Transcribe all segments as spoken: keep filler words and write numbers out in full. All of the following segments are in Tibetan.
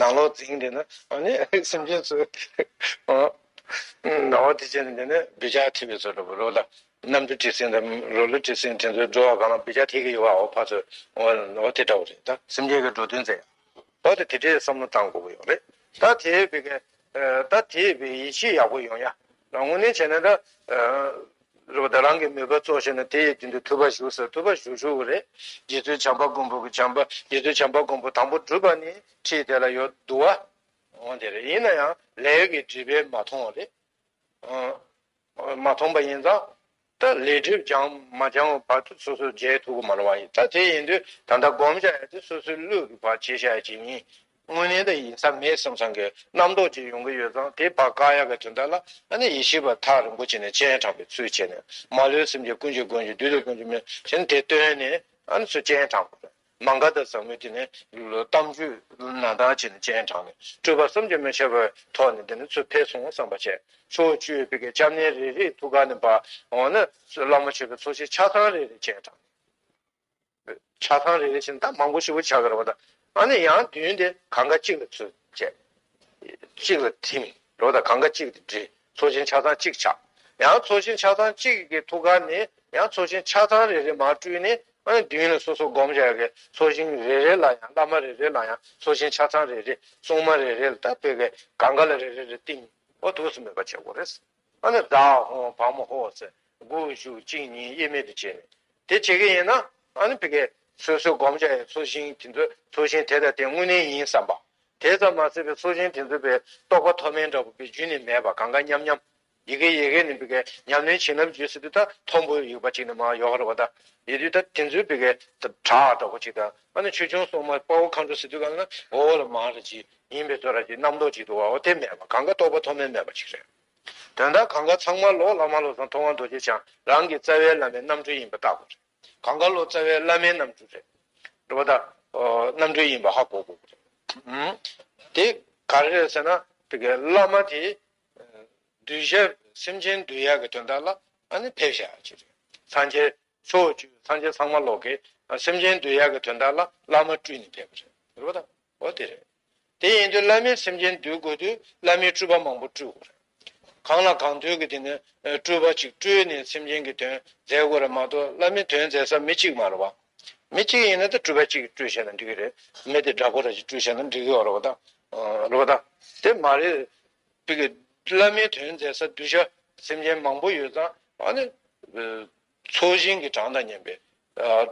ནང་ལོགས་འཛིང་དེ་ནི་ཨ་ནི་སེམས་ཅན་ཚོའི་ནང་དེ་བྱས་ནས་དེ་ནི་འབུད་ཆགས་ཐེབས་པའི་བཟོ་འདྲ་པོ་རོ་ལ་གནམ་གྲུ་བྲེལ་ཟིང་དང་རོ་ལུ་བྲེལ་ཟིང་དེ་ཚོའི་འགྲོ་བ་གང་ལ་འབུད་ཆགས་ཐེབས་ཀྱི་ཡོད་པ། འོ་ཕ་ཚོ་འོ་འོ་དེ་འདྲ་པོ་རེད། ད་སེམས་ཅན་གྱི་འགྲོ་དོན་མཛད་ཡ་འོ་དེ་དེ་འདྲའི་བསམ་བློ་བཏང་དགོས་ཀྱི་ཡོད་རེད། ད་དེ་བི་ག་ད་དེ་བི་ཡིད་ཆེས་ཡག་པོ་ཡོང་ཡ་རང་དངོས་གནས་བྱས་ན་ད། རེད་པ། ད་རང་གི་མོས་པ་གཙོ་བྱས་ནས་དེ་ཡི་རྒྱུན་དུ་ཐུབ་པ་ཞུ་ཟེར། ཐུབ་པ་ཞུ་ཞུ་གི་རེད། རྗེ་བཙུན་བྱམས་པ་མགོན་པོ་གི་བྱམས་པ། རྗེ་བཙུན་བྱམས་པ་མགོན་པོ་དང་པོ་བསྒྲུབས་པ་ནི་ཁྲིད་དེ་ལ་ཡོད་འདུག་བ། འོ་དེ་རེད། ཡིན་ན་ཡང་ལས་ཀྱི་སྒྲིབ་པས་མ་མཐོང་བ་རེད། ཨ། མ་མཐོང་པ་ཡིན་ཙང་། ད་ལས་སྒྲིབ་སྦྱང་མ་སྦྱང་བ་བར་དུ་སོ་སོས་མཇལ་ཐུབ་ཀྱི་མ་རེད་བ། ཡིན་ད་དེ་ཡིན་དུས་ད་ལྟ་སྒོམ་བྱ་ཡ་དེ་སོ་སོའི་བློས་གི་བར་བྱེད་བྱ་ཡ་ཅིག་ཡིན། དངོས་གནས་ད་ཡིན་ས་མེད་བསམ་བསམ་གི་རྣམ་རྟོག་ཅིག་ཡོང་གི་ཡོད་ཙང་། དེ་ཕར་བཀག་ཡག་གི་དོན་དག་ལ་ཨ་ནི་ཡེ་ཤེས་པ་ཐག་རིང་པོ་བྱས་ནས་སྤྱན་དྲངས་པའི་ཚུལ་བྱས་ནས། མ་ལུས་སེམས་ཅན་ཀུན་གྱི་མགོན་གྱི་བདུད་དང་ཀུན་གྱི་སྨོན་བྱས་ནས་དེ་བཏོན་ནས་ཨ་ནི་ཚུར་སྤྱན་དྲངས་པ་རེད། མ་ག་དྷ་ཟབ་མོའི་དེ་ནས་གཏམ་རྒྱུད་ནང་ལྟར་བྱས་ནས་སྤྱན་དྲངས་ནས། སྤྲུལ་པ་བསམ་གྱིས་མི་ཁྱབ་པའི་ཐོག་ནས་དེ་ནས་ཚུར་ཕེབས་སོང་བསམ་པ་བྱས། ཕྱོགས་བཅུའི་བི་གའི་སྐྱབས་གནས་རེ་རེའི་ཐུགས་ཀ་ནས་ཕར་འོང་ན་བླ་མ་མཆོད་པའི་ཚོགས་ཆེན་ཆ་ཚང་རེ་རེ་སྤྱན་དྲངས། ཆ་ཚང་རེ་རེ་བཞིན་ད་མང་པོ་ཞེ་པོ་ཆགས་ཀྱི་རེད་པ། ད་ཨ་ནི་ཡང་མདུན་དེ་གང་ག་གཅིག་ལ་ཚུར་བྱས། གཅིག་ལ་ཐིམ་རོ། ད་གང་ག་གཅིག་ཏུ་འདྲེས། ཚོགས་ཆེན་ཆ་ཚང་གཅིག་ཆགས། ཡང་ཚོགས་ཆེན་ཆ་ཚང་གཅིག་གི་ཐུགས་ཀ་ནས་ཡང་ཚོགས་ཆེན་ཆ་ཚང་རེ་རེ་མར་སྤྲུལ་ནས། ཨ་ནི་མདུན་ལ་སོ་སོ་སྒོམ་བྱ་ཡག་གི་ཚོགས་ཆེན་རེ་རེ་ལ་ཡང་། བླ་མ་རེ་རེ་ལ་ཡང་ཚོགས་ཆེན་ཆ་ཚང་རེ་རེ། སྲུང་མ་རེ་རེ་ལ་ད་བི་གའི་གང་ག་ལ་རེ་རེ་རེ་བཏིང་། འོ་འདུག་སེ་མོས་པ་བྱེད་དགོས་རེད། ཨ་ནི་བདག་ཧོ་བ་མོ་ཧོ་ཟེར། དགུ་བཅུ་གཅིག་གཉིས་དབྱེར་མེད་དུ་བྱས་ནས་དེ་བྱེད་ཀྱི་ཡིན་ན། ཨ་ནི་བི་གའི་སོ་སོའི་སྒོམ་བྱ་ཡག་ཚོགས་ཆེན་དེ་ཚོ། ཚོགས་ཆེན་དེ་དང་དེ་དངོས་གནས་ཡིན་བསམ་པ། དེ་ཙམ་མ་ཟད་པའི་ཚོགས་ཆེན་དེ་ཚོ་བི་རྟོགས་པ་མཐོ་དམན་འདྲ་པོ་བི་རྒྱུད་ནས་མེད་པ། གང་ག་མཉམ་མཉམ། ཡི་གེ་ཡི་གེ་ནས་བི་གའི་ཉམས་ལེན་བྱིན་རླབས་བརྒྱུད་ཟེར་དུས་ད་མཐོན་པོའི་ཡིག་པ་གཅིག་ནས་མར་ཡོང་བ་རེད་པ། ད་ཡིན་དུས་ད་དེ་ཚོའི་བི་གའི་ད་བྲག་འདྲ་པོ་གཅིག་དང་། ཨ་ནི་ཆོས་སྐྱོང་སྲུང་མ་དཔའ་བོ་མཁའ་འགྲོ་ཟེར་དུས་གང་ན་འོག་ལ་མར་ར་ཅིག་ཡིན་པའི་བཟོ་འདྲ་ཅིག་རྣམ་རྟོག་ཅིག་འདུག་བ། འོ་དེ་མེད་པ། གང་ག་རྟོགས་པ་མཐོ་དམན་མེད་པ་ཅིག་རེད། དོན་དག་གང་ག་ཚང་མ་ལོ་བླ་མ་བློ་བཟང་ཐུབ་དབང་རྡོ་རྗེ་འཆང་རང་གི་རྩ་བའི་བླ་མའི་རྣམ་སྤྲུལ་ཡིན་པ་རྟགས་པ་རེད། གང་ག་ལོ་རྩ་བའི་བླ་མའི་རྣམ་སྤྲུལ་རེད། རེད་པ། ད་ཨོ་རྣམ་སྤྲུལ་ཡིན་པ་ཧ་གོ་དགོས་པ་རེད། ཨུམ། དེ་ག་རེ་རེད་ཟེར་ན། དེ་གའི་བླ་མ་དེ་གདུལ་བྱ་སེམས་ཅན་འདུལ་ཡག་གི་དོན་དག་ལ་ཨ་ནི་ཕེབས་བཞག་ཅིག་རེད། སངས་རྒྱས་ཕྱོགས་བཅུའི་སངས་རྒྱས་ཚང་མ་ལོག་གི་སེམས་ཅན་འདུལ་ཡག་གི་དོན་དག་ལ་བླ་མ་སྤྲུལ་ནས་ཕེབས་པ་རེད། རེད་པ། ད་འོ་དེ་རེད། དེ་ཡིན་དུས་བླ་མས་སེམས་ཅན་འདུལ་དགོས་དུས་བླ་མའི་སྤྲུལ་པ་མང་པོ་སྤྲུལ་དགོས་རེད། གང་ལ་གང་འདུལ་གྱི་དེ་ནི་སྤྲུལ་པ་གཅིག་སྤྲུལ་ནས་སེམས་ཅན་གྱི་དོན་མཛད་དགོས་རེད་མ་གཏོགས། བླ་མའི་དོན་མཛད་ས་མི་གཅིག་མ་རེད་བ། མི་གཅིག་ཡིན་ན་ད་སྤྲུལ་པ་གཅིག་སྤྲུལ་བྱས་ན་འགྲིག་གི་རེད། མི་དེ་འདྲ་པོ་ར་ཅིག་སྤྲུལ་བྱས་ན་འགྲིག་གི་ཡོད་རེད་བ། ད་རེད་བ། ད་དེ་མ་རེད། བི་གའི་བླ་མའི་དོན་མཛད་ས་གདུལ་བྱ་སེམས་ཅན་མང་པོ་ཡོད་ཙང་། ཨ་ནི་ཚོགས་ཞིང་གི་གྲངས་དང་མཉམ་པའི་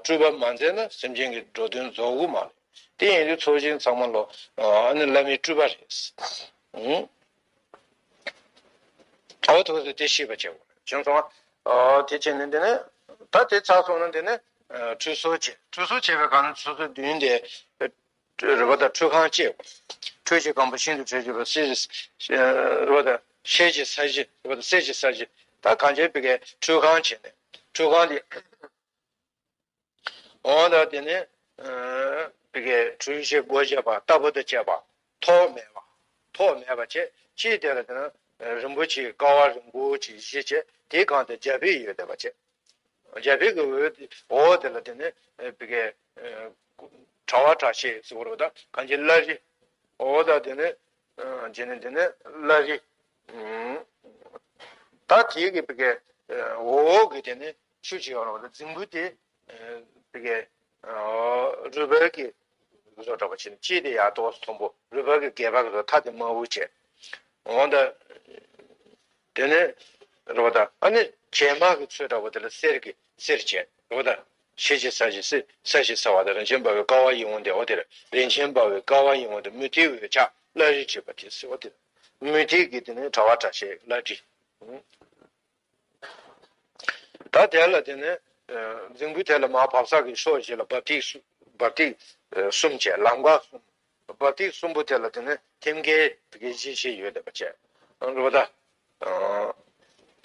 སྤྲུལ་པ་མ་མཛད་ན་སེམས་ཅན་གྱི་འགྲོ་དོན་རྫོགས་ཀྱི་མ་རེད། དེ་ཡིན་དུས་ཚོགས་ཞིང་ཚང་མ་ལོ་ཨ་ནི་བླ་མའི་སྤྲུལ་པ་རེད། ཨང་། ཨོ་ཐུགས་སུ་དེ་ཤེས་པ་བྱེད་དགོས་བྱུང་སོང་། ཨ་དེ་བྱས་ནས་དེ་ནས་ད་དེ་ཚར་སོང་ན་དེ་ནས་ཁྲུས་གསོལ་བྱེད། ཁྲུས་གསོལ་བྱེད་པའི་སྒང་ནས་སོ་སོའི་མདུན་དེ་རེད་པ། ད་ཁྲུས་ཁང་བཅས། ཁྲུས་ཀྱི་སྒང་པོ་ཤིན་ཏུ་ཁྲུས་བྱེད་པ་གསེར་གྱི་རེད་པ། ད་གསེར་གྱི་ས་གཞི་རེད་པ། ད་གསེར་གྱི་ས་གཞི། ད་གང་བྱས་བི་གའི་ཁྲུས་ཁང་བྱས་ནས། ཁྲུས་ཁང་དེ། འོ་ད་དེ་ནས་བི་གའི་ཁྲུས་གཞི་སྒོ་བརྒྱབ་པ་ལྟ་བུ་དང་བཅས་པ་ཐོགས་མེད་པ། ཐོགས་མེད་པ་བྱས། ཕྱིའི་དེ་ལ་དེ་ནས་རིན་པོ་ཆེའི་ཀ་བ་རིང་པོ་ཅིག་བཞི་བྱས། དེའི་སྒང་དེ་རྒྱ་ཕིབས་ཡོད་བསྡད་པ་བྱས། རྒྱ་ཕིབས་ཀྱི་འོག་དེ་ལ་དེ་ནས་བི་གའི་གྲྭ་པ་གྲྭ་ཤེས་ཟེར་བ་རེད་པ། ད་གང་ཅི་བླ་རི། འོ་ད་དེ་ནས་དེ་ནས་དེ་ནས་བླ་རི། ད་དེའི་གི་བི་གའི་འོག་གི་དེ་ནས་ཆུ་ཅིག་ཡོད་རེད་པ། ད་རྫིང་བུ་དེ་བི་གའི་རུས་སྦལ་གྱི་བཟོ་འདྲ་པོ་བྱས་ནས། དཀྱིལ་དེ་ཡར་ཏོག་ཙམ་མཐོན་པོ། རུས་སྦལ་གྱི་སྒལ་པ་གི་བཟོ། མཐའ་དེ་དམར་པོ་བྱས། འོ་ད། དེ་ནས་རེད་པ། ད་ཨ་ནི་བྱེ་མ་གི་ཚོས་འདྲ་པོ་དེ་ལ་གསེར་གྱི་གསེར་བྱས་རེད་པ། ད་ཤེལ་གྱི་ས་གཞི། གསེར་ས་གཞི་ཟེར་བ་དེ་རིན་ཆེན་འབར་བའི་ཀ་བ་ཡིད་འོང་དེ། འོ་དེ་རེད། རིན་ཆེན་འབར་བའི་ཀ་བ་ཡིད་འོང་དེ། མུ་ཏིག་འོད་ཆགས་བླ་རི་བྲིས་པ་དེ་ཟེར་བ་དེ་རེད། མུ་ཏིག་གི་དེ་ནས་གྲྭ་པ་གྲྭ་ཤེས་བླ་རི། ད་དེ་ལ་དེ་ནས་རྫིང་བུ་དེ་ལ་མར་བབས་ས་གི་ཕྱོགས་བཞི་ལ་འབབ་སྟེགས་གསུམ། འབབ་སྟེགས་གསུམ་བྱས། ལམ་ཁ་གསུམ། འབབ་སྟེགས་གསུམ་པོ་དེ་ལ་དེ་ནས་ཐེམ་སྐས་བི་གའི་བཞི་བཞི་ཡོད་བསྡད་པ་བྱས། རེད་པ།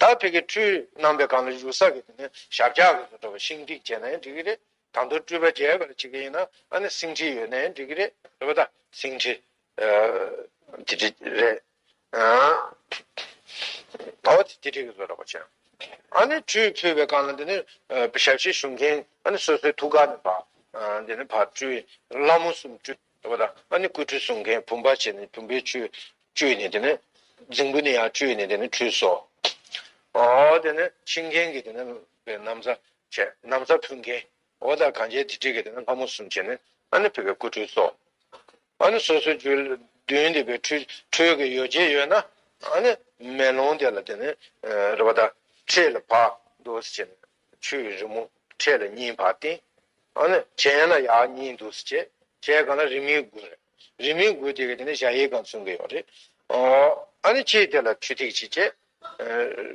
ད་ད་བི་གའི་ཁྲུས་གནང་བའི་སྒང་ལ་བཞུགས་ས་གི་དེ་ནས་ཞབས་བཀྱག་གི་བཟོ་འདྲ་པོ་ཤིང་ཏོག་བྱས་ན་ཡང་འགྲིག་གི་རེད། ད་དུང་སྤྲུལ་པ་རྒྱས་པ་ལ་བྱེད་ཀྱི་ཡིན་ན་ཨ་ནི་སེང་ཁྲི་ཡོད་ན་ཡང་འགྲིག་གི་རེད། རེད་པ། ད་སེང་ཁྲི། དེ་འདྲ་རེད། ཨོ་དེ་དེ་འདྲའི་གི་བཟོ་འདྲ་པོ་བྱས། ཨ་ནི་ཁྲུས་ཕུལ་བའི་སྒང་ལ་དེ་ནི་ཞབས་ཕྱི་ཞུ་མཁན་ཨ་ནི་སོ་སོའི་ཐུགས་ཀ་ནས་ཕར་དེ་ནི་ཕར་སྤྲུལ། ལྷ་མོ་གསུམ་སྤྲུལ། རེད་པ། ད་ཨ་ནི་སྐུ་ཁྲུས་གསོལ་མཁན་བུམ་པ་བྱས་ནས་བུམ་པའི་ཆུ་བཅུས་ནས་དེ་ནས་རྫིང་བུ་ནས་ཡར་བཅུས་ནས་དེ་ནས་ཁྲུས་གསོལ། ཨོ་དེ་ནས་ཕྱིན་མཁན་གྱི་དེ་ནས་ན་བཟའ་བྱས་ན་བཟའ་ཕུལ་མཁན། ཨོ་ད་གང་བྱས་དེ་འདྲས་ཀྱི་དེ་ནས་ལྷ་མོ་གསུམ་བྱས་ནས་ཨ་ནི་ཕ་གི་སྐུ་ཁྲུས་གསོལ། ཨ་ནི་སོ་སོའི་རྒྱུད་མདུན་དེ་པའི་ཁྲུས་ཁྲུས་ཀྱི་ཡོ་བྱད་ཡོད་ན་ཨ་ནི་མེ་ལོང་དེ་ལ་དེ་ནས་རེད་པ། ད་འཕྲེད་ལ་བར་འདུག་སེ་བྱས་ནས་ཆུའི་རི་མོ་འཕྲེད་ལ་གཉིས་བར་བསྟན། ཨ་ནི་གྱེན་ལ་ཡར་གཉིས་འདུག་སེ་བྱས། བྱས་གང་ལ་རིམ་གྱིས་དགུ་རེད། རིམ་གྱིས་དགུ་དེ་ག་དེ་ནས་གཞལ་ཡས་ཁང་མཚོན་གྱི་ཡོད་རེད། ཨོ་ཨ་ནི་ཕྱེད་དེ་ལ་ཆུ་ཐིགས་གཅིག་བྱས།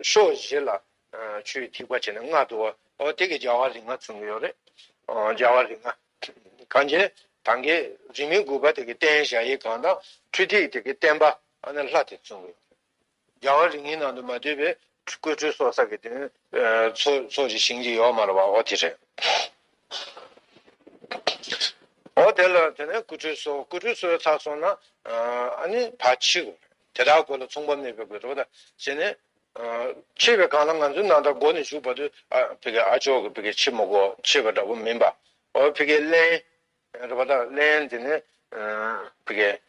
ཕྱོགས་བཞི་ལ་ཆུའི་ཐིགས་པ་བྱས་ནས་ལྔ་འདུག་པ། ཨོ་དེ་གི་རྒྱལ་བ་རིགས་ལྔ་མཚོན་གྱི་ཡོད་རེད། ཨོ་རྒྱལ་བ་རིགས་ལྔ། གང་བྱས་ན་ད་གིན་རིམ་གྱིས་དགུ་པ་དེ་གི་རྟེན་གཞལ་ཡས་ཁང་དང་ཁྲུས་ཐིགས་དེ་གི་བརྟེན་པ་ཨ་ནི་ལྷ་དེ་མཚོན་གྱི་ཡོད་རེད། རྒྱལ་བ་རིགས་ལྔའི་ནང་དུ་མ་འདུས་པའི་སྐུ་ཁྲུས་གསོལ་ས་གི་དེ་ཚོ་ཚོ་ཞིག་ཞིང་གཅིག་ཡོད་མ་རེད་པ། འོ་དེ་རེད། འོ་དེ་ལ་དེ་ནས་སྐུ་ཁྲུས་གསོལ། སྐུ་ཁྲུས་གསོལ་ཚར་སོང་ན་ཨ་ནི་ཕར་ཕྱི་དགོས་རེད། དེ་དག་གོ་ལ་མཚུངས་པ་མེད་པའི་དགོས་རེད་པ། ད་བྱས་ནས་ཕྱི་བའི་སྒང་ལ་ང་ཚོའི་ནང་ད་སྒོ་ནས་ཞུགས་བར་དུ་ཨ་ཕ་གི་ཨ་ཅོག་གི་ཕ་གི་ཕྱི་མི་དགོས། ཕྱི་བ་འདྲ་པོ་མིན་པ། འོ་ཕ་གི་ལན། རེད་པ། ད་ལན་དེ་ནི་ཕ་གི་ཨ་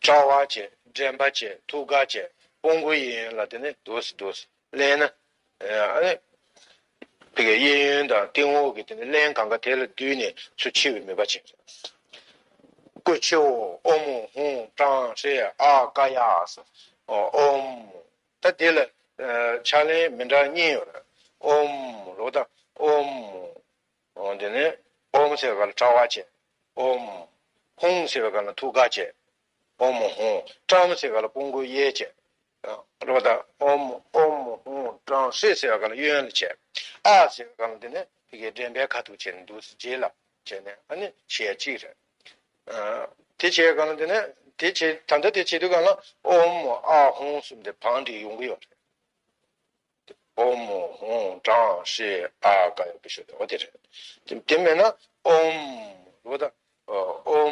དཔྲལ་བ་བྱས། འདྲེན་པ་བྱས། ཐུགས་ཀ་བྱས། དཔུང་མགོ་གཡས་གཡོན་ལ་དེ་ནི་འདུག་སེ་འདུག་སེ་ལན་ན། ཨ་ནི་ཕ་གི་གཡས་གཡོན་དང་སྟེང་འོག་གི་དེ་ནི་ལན་གང་ག་དེ་ལ་བསྡུས་ནས་ཚུར་ཕྱི་བའི་མོས་པ་བྱས། སྐུ་ཕྱི་འོ། ཨོཾ་ཧཱུྃ་ཀྲང་ཧྲཱིཿཨ་ཀཱ་ཡ་ཟེར། ཨོཾ། ད་དེ་ལ་ཕྱག་ལེན་མི་འདྲ་གཉིས་ཡོད་རེད། ཨོཾ་རེད་པ། ད་ཨོཾ། འོ་དེ་ནས་ཨོཾ་ཟེར་བ་ལ་དཔྲལ་བ་བྱས། ཨོཾ། ཧཱུྃ་ཟེར་བ་ལ་ཐུགས་ཀ་བྱས། ཨོཾ་ཧཱུྃ། ཀྲང་ཟེར་བ་ལ་དཔུང་མགོ་གཡས་བྱས། རེད་པ། ད་ཨོཾ་ཨོཾ་ཧཱུྃ་ཀྲང་ཧྲཱིཿཟེར་བ་ལ་གཡོན་ལ་བྱས། ཨཱཿཟེར་བ་ལ་དེ་ནས་ཕ་གི་འདྲེན་པའི་ཁ་ཐུག་བྱས་ནས་འདུག་སེ་རྗེས་ལ་བྱས་ནས་ཨ་ནི་བྱས་གཅིག་རེད། དེ་བྱས་གང་ལ་དེ་ནས་དེ་བྱས་ད་ལྟ་དེ་བྱེད་དུས་གང་ལ་ཨོཾ་ཨཱཿཧཱུྃ་གསུམ་དེ་བང་སྒྲིག་ཡོང་གི་ཡོད་རེད། ཨོཾ་ཧཱུྃ་ཀྲང་ཧྲཱིཿ་ཨཱཿཀཱ་ཡ་བི་ཤུདྡྷི། འོ་དེ་རེད། དེ་དེ་མེད་ན་ཨོཾ་རེད་པ། ད་ཨོཾ་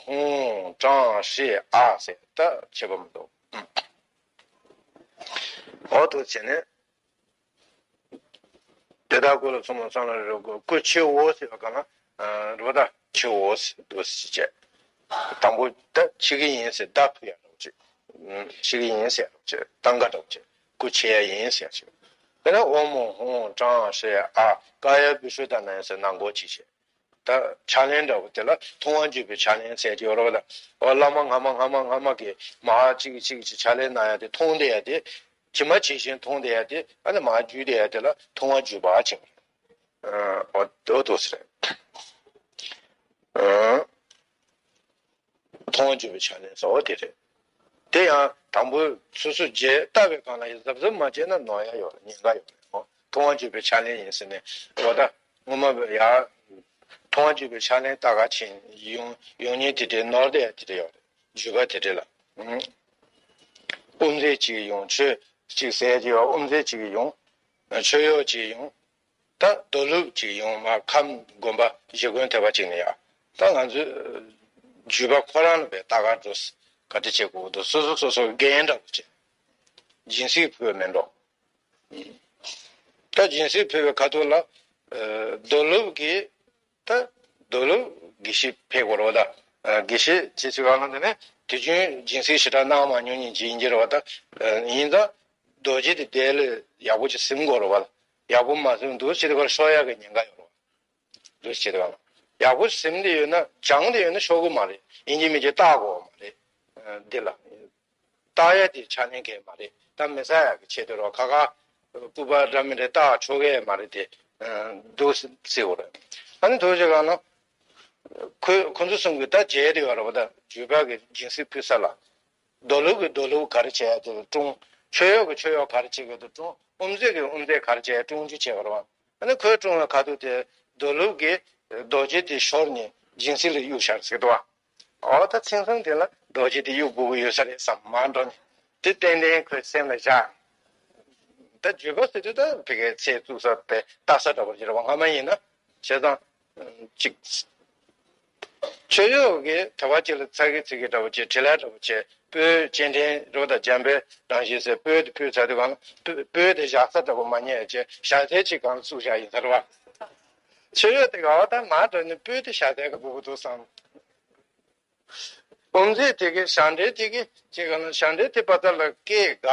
ཧཱུྃ་ཀྲང་ཧྲཱིཿཨཱཿཟེར་ད་བྱེད་པ་མི་འདུག་འོ་དེ་བྱས་ནས། དེ་དག་གོ་ལ་མཚུངས་པ་ལ་རེ་དགོས། སྐུ་ཕྱི་འོ་ཟེར་བ་གང་ལ་རེད་པ། ད་ཕྱི་འོ་ཟེར་འདུག་སེ་བྱས། དང་པོ་ད་ཕྱི་གི་ཡིན་ཟེར་བརྡ་ཕུལ་ཡ་འདྲ་པོ་ཅིག་ཕྱི་གི་ཡིན་ཟེར་ཡ་འདྲ་པོ་ཅིག་སྟངས་ཀ་འདྲ་པོ་ཅིག་སྐུ་ཕྱི་ཡ་ཡིན་ཟེར་ཡ་ཅིག་དེ་ནས་ཨོཾ་ཧཱུྃ་ཀྲང་ཧྲཱིཿཨཱཿཀཱ་ཡ་བི་ཤུདྡྷ་ནཱ་ཡ་ཟེར་ནང་སྒོ་ཅིག་བྱས། ད་ཕྱག་ལེན་འདྲ་པོ་དེ་ལ་ཐུབ་དབང་བརྒྱུད་པའི་ཕྱག་ལེན་ཟེར་གྱི་ཡོད་རེད་པ། ད་འོ་བླ་མ་སྔ་མ་སྔ་མ་སྔ་མ་གིས་མར་གཅིག་གིས་གཅིག་གིས་གཅིག་ཕྱག་ལེན་གནང་ཡ་དེ་མཐོང་བསྡད་ཡ་དེ། ཇི་མ་ཇི་བཞིན་མཐོང་བསྡད་ཡ་དེ་ཨ་ནི་མར་བརྒྱུད་བསྡད་ཡ་དེ་ལ་ཐུབ་དབང་བརྒྱུད་པ་བྱེད། འོ་དེ་འདུག་སེ་རེད། ཐུབ་དབང་བརྒྱུད་པའི་ཕྱག་ལེན་ཟེར་བ་དེ་རེད། དེ་ཡང་དང་པོ་སོ་སོ་རྗེས་ལྟ་བའི་སྒང་ལ་ཡང་གཟབ་གཟབ་མ་བྱས་ན་ནོར་ཡ་ཡོད་རེད། ཉེན་ཁ་ཡོད་རེད། འོ་ཐུབ་དབང་བརྒྱུད་པའི་ཕྱག་ལེན་ཡིན་ཟེར་ནས་འོ་ད་སྔོན་མ་ཡ་ཐུབ་དབང་བརྒྱུད་པའི་ཕྱག་ལེན་ལྟ་ག་ཕྱིན་ཡོང་ཡོང་ཉེན་དེ་འདྲའི་ནོར་བསྡད་ཡ་དེ་འདྲ་ཡོད་རེད། བརྒྱུད་པ་དེ་འདྲ་ལ། དབུ་མཛད་ཅིག་ཡོང་། ཆོས་ཅིག་ཟེར་གྱི་ཡོད། དབུ་མཛད་ཅིག་ཡོང་། ཆོས་གཡོག་ཅིག་ཡོང་། ད་རྡོ་ལུག་ཅིག་ཡོང་། མར་ཁམས་དགོན་པ་གཞིས་དགོན་ཐེ་བ་ཅིག་ནས་ཡ། ད་ང་ཚོས་བརྒྱུད་པ་ཁོ་རང་ལ་བས་ལྟ་ག་འགྲོ། ག་འདྲ་བྱེད་དགོས་འདུག་སོ་སོ་སོ་སོ་འགན་འདྲ་པོ་བྱེད། སྦྱིན་སྲེག་ཕུལ་མེད་འགྲོ། ད་སྦྱིན་སྲེག་ཕུལ་བའི་ཁ་ཐུག་ལ་རྡོ་ལུག་གིས། ད་རྡོ་ལུག་དགེ་བཤེས་ཕེབས་དགོས་རེད་པ། ད་དགེ་བཤེས་བྱེད་ཚུལ་གང་ལ་དེ་ནས་དུས་རྒྱུན་སྦྱིན་སྲེག་ཞེ་དྲག་གནང་མ་མྱོང་མཁན་ཅིག་ཡིན་གྱི་རེད་པ། ད་ཡིན་ཙང་རྡོ་རྗེ་དེ་དེ་ལ་ཡག་པོ་ཅིག་ཟིན་དགོས་རེད་པ། ཡག་པོ་མ་ཟིན་འདུག་སེ་དེ་གར་ཤོར་ཡག་གི་ཉེན་ཁ་ཡོད་རེད་པ། འདུག་སེ་དེ་གར་ཡག་པོ་ཟིན་བསྡད་ཡོད་ན་སྦྱངས་བསྡད་ཡོད་ན་ཤོར་གི་མ་རེད། ཡིན་གཅིག་མིན་གཅིག་བརྟག་དགོས་པ་མ་རེད། འདི་ལ། བརྟག་ཡ་དེ་ཕྱག་ལེན་གལ་མ་རེད། ད་མི་ཟ་ཡ་གི་ཆེད་དུ་རོ། ཁ་ཁ་སྐུད་པ་འདྲ་མི་འདྲ་བརྟག་ཆོག་གི་མ་རེད་དེ། འདུག་སེ་ཟེར་དགོས་རེད། ཨ་ནི་ཐུགས་རྗེ་གང་ན། ཁོ་ཁོ་ཚོ་གསུམ་གྱིས་ད་མཇལ་བསྡད་ཡོད་རེད་པ། ད་བརྒྱུད་པ་གི་སྦྱིན་སྲེག་ཕུལ་ས་ལ། རྡོ་ལུག་གིས་རྡོ་ལུག་ག་རེ་བྱས་ཡ་དེ་ལ་སྲུང་། ཆོས་གཡོག་གིས་ཆོས་གཡོག་ག་རེ་བྱེད་དགོས་དེ་སྲུང་། དབུ་མཛད་ཀྱིས་དབུ་མཛད་ག་རེ་བྱས་ཡ་སྲུང་རྒྱུ་བྱས་པ་རེད་པ། ཨ་ནི་ཁོས་སྲུང་བའི་ཁ་ཐུག་དེ་རྡོ་ལུག་གིས་རྡོ་རྗེ་དེ་ཤོར་ནས་སྦྱིན་སྲེག་ལ་གཡུག་བཞག་ཟེར་འདུག་པ། འོ་ད་མཚན་བཟང་དེ་ལ་རྡོ་རྗེ་དེ་གཡུག་དགོས་ཀྱི་ཡོད་ས་རེད་བསམ་མར་འགྲོ་ནས་དེ་ཏན་ཏན་ཁོའི་སེམས་ལ་བཞག་ད་བརྒྱུད་པ་ཟེར་དུས་ད་ཕ་གིའི་ཚེ་བཙུགས་ས་དེ་ལྟ་ས་འདྲ་པོ་ཅིག་རེད་པ། སྔ་མ་ཡིན་ན་བྱས་ཙང་གཅིག་ཆོས་གཡོག་གིས་དེ་བ་གཅིག་ལ་ཚ་གི་ཚིག་གི་འདྲ་པོ་ཅིག་དྲི་ལན་འདྲ་པོ་ཅིག་སྤོས་སྤྱན་འདྲེན་རོ་དང་འཇམ་པའི་རང་བཞིན་ཟེར་སྤོས་དེ་ཕུལ་ཚར་དུས་གང་ལ་སྤོས་སྤོས་དེ་བཞག་ས་འདྲ་པོ་མ་རྙེད་ཅེས་བཞག་ས་གཅིག་གང་ལ་བཙུགས་བཞག་ཡིན་ས་རེད་པ། ཆེ་ཡོད་དེ་ག་བ་ད་མ་འདྲ་ནི་སྤོས་དེ་ཤ་དེ་ག་བུ་བུ་དུ་སང་། དབུ་མཛད་དེ་གི་ཞང་འབྲེལ་དེ་གི་ཅེས་ག་ན་ཞང་འབྲེལ་དེ་པ་ད་ལ་སྐད་ག་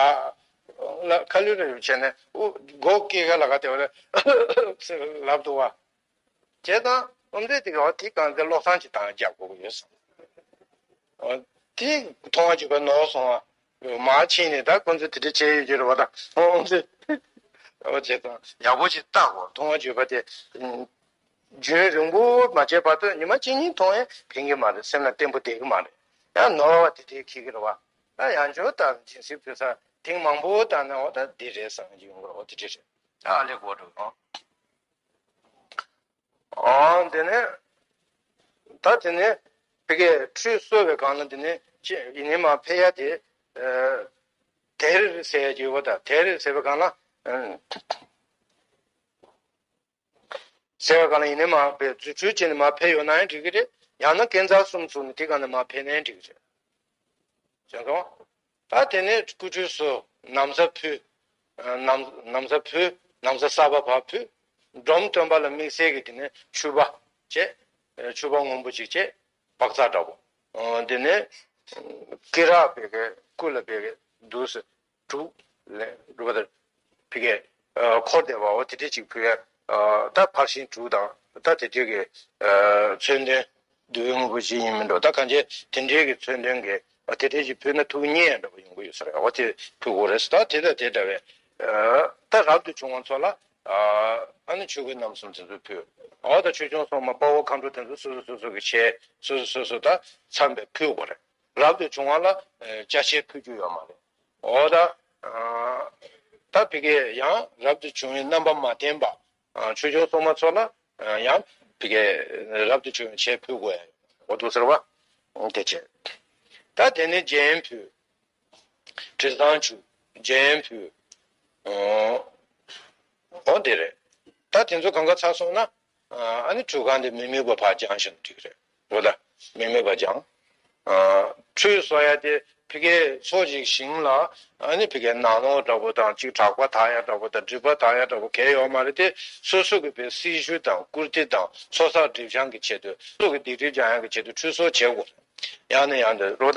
ལ་ཁ་ལུད་རེ་བྱས་ནས་ཨུ་མགོ་སྐད་ག་ལ་ག་དེ་བ་ལ་ལབ་འདུག་བ། བྱས་ཙང་དབུ་མཛད་དེ་གི་བ་དེ་གང་དེ་བློ་བཟང་གི་དང་རྒྱག་དགོས་ཀྱི་ཡོད་སང་། དེ་མཐོང་བ་བརྗོད་པ་ནོར་སོང་བ། མར་ཕྱིན་ནས་ད་ཁོང་ཚོས་དེ་འདྲ་བྱས་ཡོད་ཀྱི་རེད་བ་ད། ཨོ་ཙི། ཨོ་བྱས་ཙང་ཡག་པོ་ཞིག་བལྟ་དགོས། མཐོང་བ་བརྗོད་པ་དེ། རྒྱུན་རིང་པོ་མ་བྱས་བར་དུ་ཉི་མ་གཅིག་གཉིས་མཐོང་ཡང་ཕན་གྱི་མ་རེད། སེམས་ལ་བརྟན་པོ་བསྡད་ཀྱི་མ་རེད། ཡང་ནོར་བ་དེ་འདྲའི་འཁྱེར་གྱི་རེད་བ། ད་ཡང་བསྐྱར་ད་སྦྱིན་སྲེག་ཕུལ་ས་ཐེངས་མང་པོ་བཏང་ན་འོ་ད་འདི་རེད་བསམ་གྱི་ཡོང་གི་རེད། འོ་དེ་འདྲ་རེད། ད་ཨ་ལས་གོ་འགྲོ་ཨང་། ཨང་དེ་ནས་ད་དེ་ནས་ཕ་གིའི་ཁྲུས་གསོལ་བའི་སྒང་ལ་དེ་ནས་ཅི་ཡིན་ནའི་མར་ཕེབས་ཡ་དེ། དེར་ཟེར་ཡ་ཡོད་པ་དང་དེར་ཟེར་བའི་སྒང་ལ། ཟེར་བའི་སྒང་ལ་ཡིན་ནའི་མར་ཕེབས་རྫུ་འཕྲུལ་བྱས་ནས་མར་ཕེབས་ཡོང་ན་ཡང་འགྲིག་གི་རེད། ཡང་ན་བསྐྱེད་རྫོགས་གསུམ་བཙུགས་ནས་དེ་སྒང་ནས་མར་ཕེབས་ན་ཡང་འགྲིག་གི་རེད། བྱས་སོང་། ད་དེ་ནས་སྐུ་ཁྲུས་གསོལ། ན་བཟའ་ཕུལ། ན་ན་བཟའ་ཕུལ། ན་བཟའ་གསར་པ་ཕར་ཕུལ། འབྲོམ་སྟོན་པ་ལ་དམིགས་བསལ་གྱི་དེ་ནས་ཕྱུ་པ་བྱས། ཕྱུ་པ་སྔོན་པོ་ཅིག་བྱས། བག་ཚ་འདྲ་པོ། དེ་ནས་སྐེ་རགས་བེ་གའི་སྐུ་ལ་བེ་གའི་འདུག་སེ། དྲུག་ལས་རུ་བ་དང་། ཕི་གའི་འཁོར་དེ་བའོ་དེ་འདྲས་ཅིག་ཕུལ་ཡ། ད་ཕར་ཕྱིན་དྲུག་དང་ད་དེ་འདྲས་ཀྱི་མཚོན་དོན་བསྡུ་བའི་དངོས་པོ་ཞིག་ཡིན་མིན་འགྲོ། ད་གང་ཅི་དེ་འདྲས་ཀྱི་མཚོན་དོན་གྱི་དེ་འདྲས་ཅིག་ཕུལ་ན་ཐུགས་མཉེས་ཡ་འདྲ་པོ་ཡོང་གི་ཡོད་ས་རེད། འོ་དེ་ཕུལ་དགོས་རེད་ཟེར། ད་དེ་དང་དེ་འདྲ་བའི་ད་རབ་ཏུ་བྱུང་བ་ཚོ་ལ་ཨ་ནི་ཆོས་གོས་རྣམ་གསུམ་དེ་ཚོ་ཕུལ། འོ་ད་ཆོས་སྐྱོང་སྲུང་མ་དཔའ་བོ་མཁའ་འགྲོ་དེ་ཚོ་སོ་སོ་སོ་སོ་གི་ཆས་སོ་སོ་སོ་སོ་ད་འཚམས་པའི་ཕུལ་དགོས་རེད། རབ་ཏུ་བྱུང་བ་ལ་ཅ་ཆས་ཕུལ་རྒྱུ་ཡོད་མ་རེད། འོ་ད། ད་ཕི་གའི་ཡང་རབ་ཏུ་བྱུང་བའི་རྣམ་པ་མ་བསྟན་པ། ཆོས་སྐྱོང་སྲུང་མ་ཚོ་ལ་ཡང་ཕི་གའི་རབ་ཏུ་བྱུང་བའི་ཆས་ཕུལ་དགོས་ཡ་ཡོད། འོ་འདུག་ཟེར་བ། དེ་བྱས། ད་དེ་ནས་རྒྱན་ཕུལ། དྲི་བཟང་བྱུག་རྒྱན་ཕུལ། འོ་འདི་རེད། ད་དེ་ཚོ་གང་ག་ཚར་སོང་ན། ཨ་ནི་ཁྲུས་ཁང་དེ་མི་དམིགས་པ་ཕར་སྦྱངས་བཞག་ན་འགྲིག་གི་རེད། འོ་ད། མི་དམིགས་པ་སྦྱངས། ཁྲུས་གསོལ་ཡ་དེ་ཕི་གའི་ཚོ་ཅིག་ཞིང་ལ་ཨ་ནི་ཕི་གའི་ནང་ལོགས་འདྲ་པོ་དང་ཅིག་གྲགས་པ་དག་ཡ་འདྲ་པོ་དང་སྒྲིབ་པ་དག་ཡ་འདྲ་པོ་གས་ཡོད་མ་རེད་དེ། སོ་སོ་གི་བའི་སྲི་ཞུ་དང་བཀུར་སྟི་དང་ཚོགས་བསགས་སྒྲིབ་སྦྱང་གི་ཆེད་དུ་སོ་སོ་གི་སྡིག་སྒྲིབ་སྦྱང་ཡ་གི་ཆེད་དུ་ཁྲུས་གསོལ་བྱེད་དགོས། ཡང་ནས་ཡང་དུ་རོ་ད་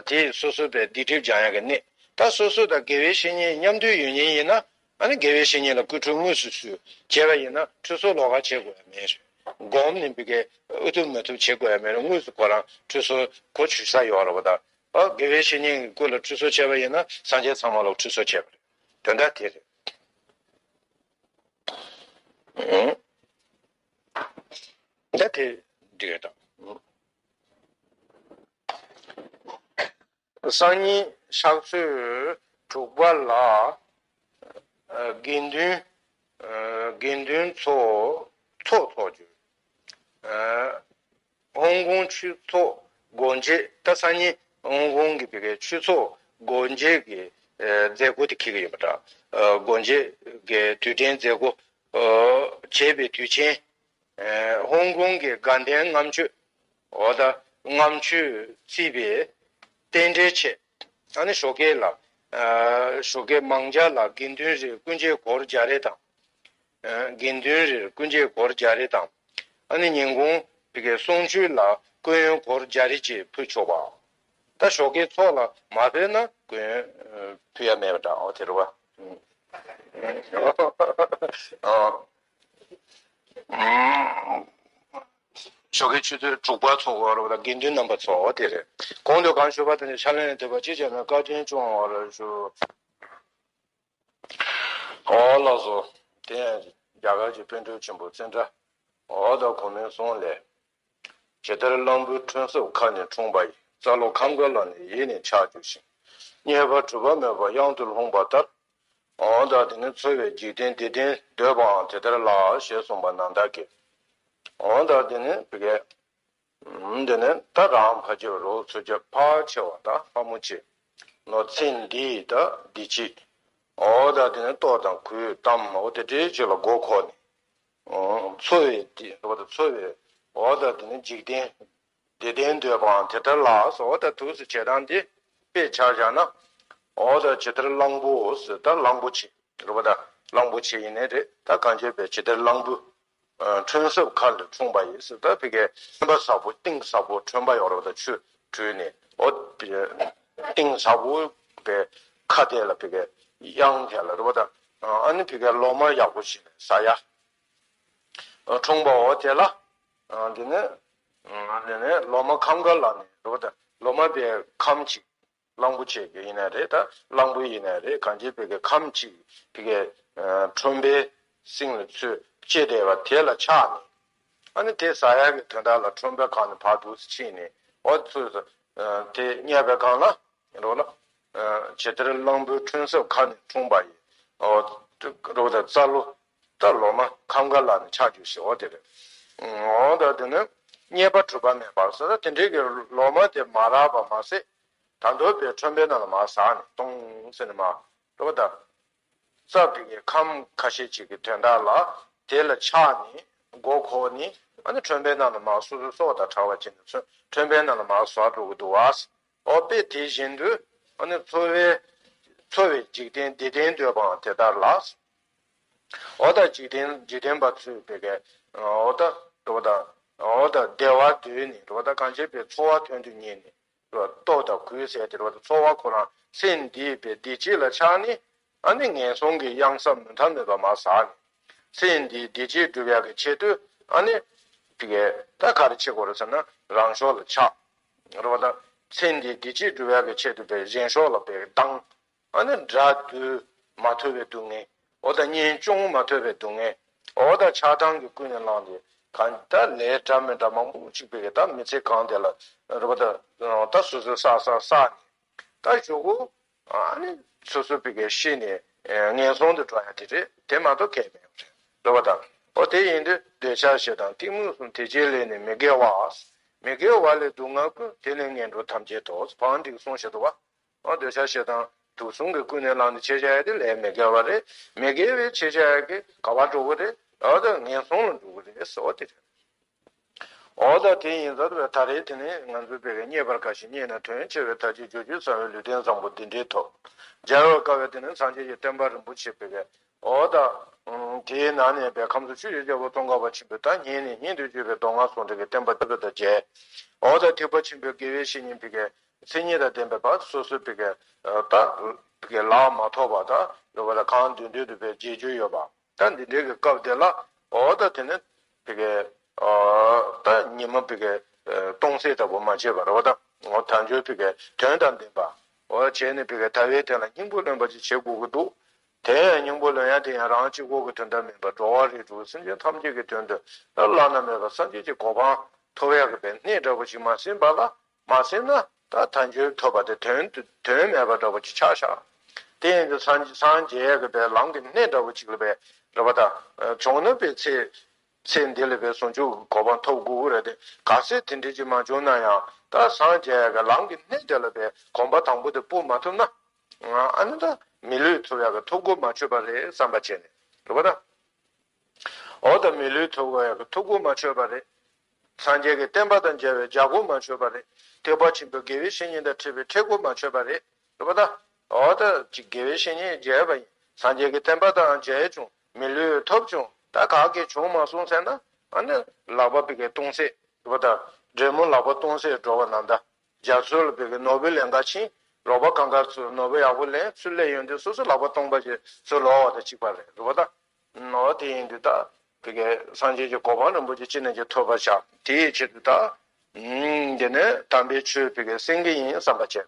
དེ་སོ་སོ་བའི་སྡིག་སྒྲིབ་སྦྱང་ཡ་གི་གནད། ད་སོ་སོ་དང་དགེ་བའི་བཤེས་གཉེན་མཉམ་འདུས་ཡོད་མཁན་ཡིན་ན། ཨ་ནི་དགེ་བའི་བཤེས་གཉེན་ལ་སྐུ་ཁྲུས་དངོས་སུ་ཞུས་བྱས་པ་ཡིན་ན་ཁྲུས་གསོལ་ལོགས་ཀ་བྱེད་དགོས་ཡ་མེད་རེད། སྒོམ་ནས་ཕི་གའི་ཨུ་ཐུབ་མ་ཐུབ་བྱེད་དགོས་ཡ་མེད་རེད། དངོས་སུ་ཁོ་རང་ཁྲུས་གསོལ་གོ་ཆོད་ས་ཡོད་རེད་བ་ད། ཨ་དགེ་བའི་བཤེས་གཉེན་གྱི་སྐུ་ལ་ཁྲུས་གསོལ་བྱས་པ་ཡིན་ན་སངས་རྒྱས་ཚང་མ་ལ་ཁྲུས་གསོལ་བྱས་པ་རེད། དོན་དག་དེ་རེད། ད་དེ་འགྲིག་གི་འདུག་སང་ཉིན་ཕྱག་ཚོད་དྲུག་པ་ལ། དགེ་འདུན། དགེ་འདུན་ཚོགས་ཚོགས་ཚོགས་རྒྱུ། ཧོང་ཀོང་ཆོས་ཚོགས་སྒོ་འབྱེད། ད་སང་ཉིན་ཧོང་ཀོང་གི་བི་གའི་ཆོས་ཚོགས་སྒོ་འབྱེད་ཀྱི་མཛད་སྒོ་དེ་འཁེལ་གྱི་ཡོད་པ་འདྲ། སྒོ་འབྱེད་ཀྱི་དུས་དྲན་མཛད་སྒོ་བྱས་པའི་དུས་ཆེན། ཧོང་ཀོང་གི་དགའ་ལྡན་ལྔ་མཆོད། འོ་ད་ལྔ་མཆོད་བརྩིས་པའི་རྟེན་འབྲེལ་ཆེད། ཨ་ནི་ཞོགས་ཀས་ལ། ཞོགས་ཀས་མང་ཇ་ལ་དགེ་འདུན་རེར་སྐུ་འགྱེད་སྒོར་བརྒྱ་རེ་དང་། དགེ་འདུན་རེར་སྐུ་འགྱེད་སྒོར་བརྒྱ་རེ་དང་། ཨ་ནི་ཉིན་གུང་བི་གའི་གསུང་ཆོས་ལ་སྐུ་ཡོན་སྒོར་བརྒྱ་རེ་བཅས་ཕུལ་ཆོག་པ། ད་ཞོགས་ཀའི་ཚོགས་ལ་མ་ཕེབས་ན་སྐུ་ཡོན་ཕུལ་ཡ་མེད་པ་འདྲ། འོ་དེ་རེད་བ། ཞོགས་ཀའི་ཆུ་ཚོད་དྲུག་པ་ཚོགས་པ་རེད་བ། དགེ་འདུན་རྣམ་པ་ཚོགས་དེ་རེད། གོང་དུ་གང་ཞུས་པ་དེ་ནི་ཕྱག་ལེན་ལ་འདོད་པ་ཅི་བྱས་ན་བཀའ་དྲིན་སྐྱོང་བར་ཞུ། འོ་ལགས་སོ། དེ་ཡང་རྒྱ་གར་གྱི་པཎ་གྲུབ་ཆེན་པོ་ཙནྡྲ། འོ་ད་གོང་མའི་གསུང་ལས། ཇི་ལྟར་གླང་པོའི་ཕྲེང་སོགས་ཁ་ནས་འཁྲུངས་པ་ཡི། རྩ་རླུང་ཁམས་དགུ་ལ་ནི་ཡིད་ནི་ཆགས་གྱུར་ཞིང་། རྙེད་པ་གྲུབ་པ་མོས་པ་གཡང་དུ་ལྷུང་བ་ལྟར། འོ་ད་དེ་ནི་འཚོ་བའི་འཇིག་རྟེན་འདི་དོན་འདོད་པའང་དེ་ལྟར་ལགས་ཞེས་གསུངས་པ་ནང་ལྟར་གྱི། འོ་ད་དེ་ནི་བི་གའི། འདི་ནི་ད་རང་ཕ་ཆེ་བ་རོགས་ཚོ་ཆེ་ཕ་ཆེ་བ་ད་ཕ་མོ་ཆེ། ནོར་ཚན་འདི་ད་འདི་ཆེ། འོ་ད་དེ་ནི་ལྟོ་དང་གོས་གཏམ་འོ་དེ་འདྲའི་ཆེ་ལ་མགོ་འཁོར་ནས། འཚོ་བའི་འདི་འོ་ད་འཚོ་བའི་འོ་ད་དེ་ནི་འཇིག་རྟེན། འདི་དོན་འདོད་པའང་དེ་ལྟར་ལགས་སོ། འོ་ད་དུས་སུ་བྱེད་སྟངས་འདི་དཔེ་ཆ་བཞག་ན། འོ་ད་ཇི་ལྟར་གླང་པོ་ཟེར་ད་གླང་པོ་ཆེ་རེད་བ། ད་གླང་པོ་ཆེ་ཡིན་ནའི་རེད། ད་གང་བྱས་པའི་ཇི་ལྟར་གླང་པོ། ཁྲོན་གསེབ་ཁ་ལ་འཁྲུངས་པ་ཡིན་ཟེར། ད་ཕ་གི་ཁྲོན་པ་ཟབ་པོ་གཏིང་ཟབ་པོ་ཁྲོན་པ་ཡོད་རེད་པ། ད་ཆུ་བྲུས་ནས་འོ་གཏིང་ཟབ་པོ་པའི་ཁ་དེ་ལ་ཕ་གི་གཡང་དེ་ལ་རེད་པ། ད་ཨ་ནི་ཕ་གི་ལོ་མ་ཡག་པོ་ཞིག་ནས་ཟ་ཡ། འཁྲུངས་པའོ། དེ་ལ་འདི་ནས་འདི་ནས་ལོ་མ་ཁམས་དགའ་ལ་ནི་རེད་པ། ད་ལོ་མ་པའི་ཁམས་ཅིག་གླང་པོ་ཆེ་གི་ཡིན་ནའི་རེད། ད་གླང་པོ་ཡིན་ནའི་རེད། གང་ཅི་ཕ་གི་ཁམས་ཅིག་ཕ་གི་ཁྲོན་པའི་སེང་ལ་ཚུར་སྐྱེས་བསྡད་པ་དེ་ལ་ཆགས་ནས། ཨ་ནི་དེ་ཟ་ཡག་གི་དོན་དག་ལ་ཁྲོན་པའི་ཁ་ནས་ཕར་འདུག་སེ་ཕྱིན་ནས་འོ་ཚུར་དེ་བསྙལ་བའི་སྒང་ལ། རོ་ལ། ཇི་ལྟར་གླང་པོའི་ཁྲོན་གསེབ་ཁ་ནས་འཁྲུངས་པ་ཡི། རོ་ད་རྩ་ལོ། ད་ལོ་མ་ཁམས་དགའ་ལ་ནི་ཆགས་རྒྱུ་ཞེས་འོ་དེ་རེད། འོ་ད་དེ་ནི་རྙེད་པ་གྲུབ་པ་མེད་པར་ཟེར། ད་དེ་འདྲའི་གི་ལོ་མ་དེ་མ་རག་པ་མ་ཟད། ད་དུང་པའི་ཁྲོན་པའི་ནང་ལ་མར་ཟགས་ནས་ཏོང་ཟེར་ནས་མར། རོ་ད། རྩ་བའི་གི་ཁམས་ཁ་ཤས་ཅིག་གི་དོན་དག་ལ་དེ་ལ་ཆགས་ནས་མགོ་འཁོར་ནས་ཨ་ནི་ཁྲོན་པའི་ནང་ལ་མར་སོ་སོའི་སྲོག་དང་བྲལ་བ་བྱས་ནས་ཁྲོན་པའི་ནང་ལ་མར་ཟགས་འགྲོ་གི་འདུག་བ། འོ་དཔེ་དེ་བཞིན་དུ་ཨ་ནི་འཚོ་བའི་འཚོ་བའི་འཇིག་རྟེན་བདེ་ལྡན་འདོད་པའང་དེ་ལྟར་ལགས། འོ་ད་འཇིག་རྟེན་འཇིག་རྟེན་པ་ཚོས་ཕ་གི་འོ་ད་འོ་ད་འོ་ད་བདེ་བ་འདོད་ནས་འོ་ད་གང་བྱེད་པའི་འཚོ་བ་དོན་དུ་གཉེར་ནས་ལྟོ་དང་གོས་ཟས་དེ་འོ་ད་འཚོ་བ་ཁོ་རང་ཚེ་འདིའི་བདེ་སྐྱིད་ལ་ཆགས་ནས། ཨ་ནི་ངན་སོང་གི་གཡང་ས་མུ་མཐའ་མེད་པ་མར་ཟགས་ནས། ཚེ་འདིའི་བདེ་སྐྱིད་སྒྲུབ་ཡག་གི་ཆེད་དུ་ཨ་ནི་ཕ་གི་ད་ག་རེ་བྱེད་དགོས་རེད་ཟེར་ན་རང་ཕྱོགས་ལ་ཆགས། རེད་པ། ད་ཚེ་འདིའི་བདེ་སྐྱིད་སྒྲུབ་ཡག་གི་ཆེད་དུ་པའི་གཞན་ཕྱོགས་ལ་པའི་སྡང་། ཨ་ནི་དགྲ་འདུལ་མ་ཐུབ་པའི་སྡུག་བསྔལ། འོ་ད་གཉེན་སྐྱོང་མ་ཐུབ་པའི་སྡུག་བསྔལ། འོ་ད་ཆགས་སྡང་གིས་ཀུན་ནས་བསླངས་ཏེ་གང་ད་ལས་འདྲ་མི་འདྲ་མང་པོ་གཅིག་པའི་གི་ད་མི་ཚེ་གང་དེ་ལ་རེད་པ། ད་ད་སོ་སོའི་བསགས་བསགས་བསགས་ནས་ད་གཞུག་གུ་ཨ་ནི་སོ་སོ་པའི་གི་ཤི་ནས་ངན་སོང་དུ་འགྲོ་ཡ་དེ་རེད། དེ་མ་གཏོགས་གལ་མེད་པ་རེད། རེད་པ། ད་འོ་དེ་ཡིན་དུས་འདོད་ཆགས་ཞེ་སྡང་གཏི་མུག་གསུམ་དེ་བཅས་ལས་ནི་མི་དགེ་བ། མི་དགེ་བ་ལས་སྡུག་བསྔལ་ཀུན། དེ་ནི་ངན་འགྲོ་ཐམས་ཅད་དོ། བང་འགྲིག་གསུངས་བཞག་འདུག་བ། འོ་འདོད་ཆགས་ཞེ་སྡང་དུག་གསུམ་གྱིས་ཀུན་ནས་བསླངས་ཏེ་བྱས་བྱ་ཡ་དེ་ལས་མི་དགེ་བ་རེད། མི་དགེ་བའི་བྱས་བྱ་ཡ་གི་ག་བ་འགྲོ་གི་རེད། འོ་ད་ངན་སོང་ལ་འགྲོ་གི་རེད་ཟེར་བ་དེ་རེད། འོ་ད་དེ་ཡིན་ཙང་ད་རེས་དེ་ནས་ང་ཚོའི་བོད་ཀྱི་རྙེད་པར་དཀའ་ཞིང་རྙེད་ན་དོན་ཆེ་བའི་ཐབས་ཀྱིས་བསྒྱུར་བཅོས་ཟབ་པའི་ལུས་རྟེན་བཟང་པོ་འདི་འདྲའི་ཐོབ། མཇལ་བར་དཀའ་བའི་དེ་ནས་སངས་རྒྱས་ཀྱི་བསྟན་པ་རིན་པོ་ཆེ་བོད་ཀྱི། འོ་ད། དེའི་ནང་ནས་པའི་ཁམས་གསུམ་ཆོས་ཀྱི་རྒྱལ་པོ་ཙོང་ཁ་པ་ཆེན་པོས་ད་སྙན་ནས་སྙན་དུ་བརྒྱུད་པའི་མདོ་སྔགས་ཟུང་འབྲེལ་གྱི་བསྟན་པ་ཐུབ་པ་དང་མཇལ། འོ་ད་ཐེག་པ་ཆེན་པོའི་དགེ་བའི་བཤེས་གཉེན་བོད་ཀྱི། མཚན་ཉིད་དང་ལྡན་པའི་བར་སོ་སོའི་བོད་ཀྱི། ད། བོད་ཀྱི་ལག་མ་ཐོགས་པ་ད་རེད་པ། ད་གང་འདོད་འདོད་དུ་བའི་རྗེས་འཇུག་ཡོད་པ། ད་འདི་འདྲའི་གི་སྐབས་དེ་ལ་འོ་ད་དེ་ནི་བོད་ཀྱི། ད་ཉི་མ་བོད་ཀྱི། སྟོང་གསལ་ལྟ་བུ་མ་བྱས་པ་རེད་པ། ད་འོ་དལ་འབྱོར་བོད་ཀྱི་དོན་དང་ལྡན་པ། འོ་བྱས་ནས་བོད་ཀྱི་དལ་བའི་དོན་ལ་སྙིང་པོ་ལོན་པ་ཅིག་བྱེད་དགོས་ཀྱི་འདུག་དེ་ཡང་སྙིང་པོ་ལོན་ཡ་དེ་ཡང་རང་གཅིག་པོ་གི་དོན་དག་མིན་པར་འགྲོ་བ་རིགས་དྲུག་སེམས་ཅན་ཐམས་ཅད་ཀྱི་དོན་དུ་བླ་ན་མེད་པ་སངས་རྒྱས་ཀྱི་གོ་འཕང་ཐོབ་ཡག་གི་བའི་གནས་འདྲ་པོ་ཅིག་མ་ཟིན་པ་ལ། མ་ཟིན་ན་ད་དལ་འབྱོར་ཐོབ་པ་དེ་དོན་དུ་དོན་མེད་པ་འདྲ་པོ་ཅིག་ཆགས་ཤག་དེ་ཡིན་དུས་སངས་སངས་རྒྱས་ཀྱི་བའི་ལམ་གྱི་གནས་འདྲ་པོ་ཅིག་ལ་བའི་རེད་པ། ད་བྱུང་ན་བའི་ཚེ། ཚེ་འདི་ལ་བའི་ཟུང་འཇུག་གི་གོ་འཕང་ཐོབ་དགོས་ཀྱི་རེད་དེ། གལ་སྲིད་དེ་འདྲ་ཅིག་མ་བྱུང་ན་ཡང་ད་སངས་རྒྱས་ཀྱི་ལམ་གྱི་གནས་དེ་ལ་བའི་གོམ་པ་དང་པོ་དེ་སྤོ་མ་ཐུབ་ན། ཨ་ནི་ད་མི་ལུས་ཐོབ་ཡག་གི་ཐོབ་གོ་མ་ཆོད་པ་རེད་བསམ་པ་བྱས་ནས་རེད་པ། ད། འོ་ད་མི་ལུས་ཐོབ་དགོས་ཡག་གི་ཐོབ་གོ་མ་ཆོད་པ་རེད། སངས་རྒྱས་ཀྱི་བསྟན་པ་དང་མཇལ་བའི་མཇལ་གོ་མ་ཆོད་པ་རེད། ཐེག་པ་ཆེན་པོའི་དགེ་བའི་བཤེས་གཉེན་དང་འཕྲད་པའི་འཕྲད་གོ་མ་ཆོད་པ་རེད། རེད་པ། ད། འོ་ད་ཅིག་དགེ་བའི་བཤེས་གཉེན་མཇལ་བ་ཡིན། སངས་རྒྱས་ཀྱི་བསྟན་པ་དང་མཇལ་བྱུང་། མི་ལུས་ཐོབ་བྱུང་། ད་ག་གེ་བྱུང་མ་སོང་ཟེར་ན། ཨ་ནི་ལག་པ་བོད་ཀྱི་སྟོང་གསལ། རེད་པ། ད་འབྲས་བུ་ལག་པ་སྟོང་གསལ་འགྲོ་བ་ན་ད། རྒྱ་མཚོ་ལ་བོད་ཀྱི་ནོར་བུ་ལེན་ག་ཕྱིན། རོགས་པ་གང་ག་ཚོས་ནོར་བུ་ཡག་པོ་ལེན་ཚུར་སླེབས་ཡོང་དུས་སོ་སོ་ལག་པ་སྟོང་པ་ཞིག་ཚུར་ལོག་པ་དང་གཅིག་པ་རེད། རེད་པ། ད། འོ་དེ་ཡིན་དུས་ད་བོད་ཀྱི་སངས་རྒྱས་ཀྱི་གོ་འཕང་རིན་པོ་ཆེ་ཅི་ནས་ཀྱང་ཐོབ་པར་བྱ། དེའི་ཆེད་དུ་ད། ཨུམ། དེ་ནས་དམ་པའི་ཆོས་བོད་ཀྱི་གསན་གྱི་ཡིན་བསམ་པ་བྱས།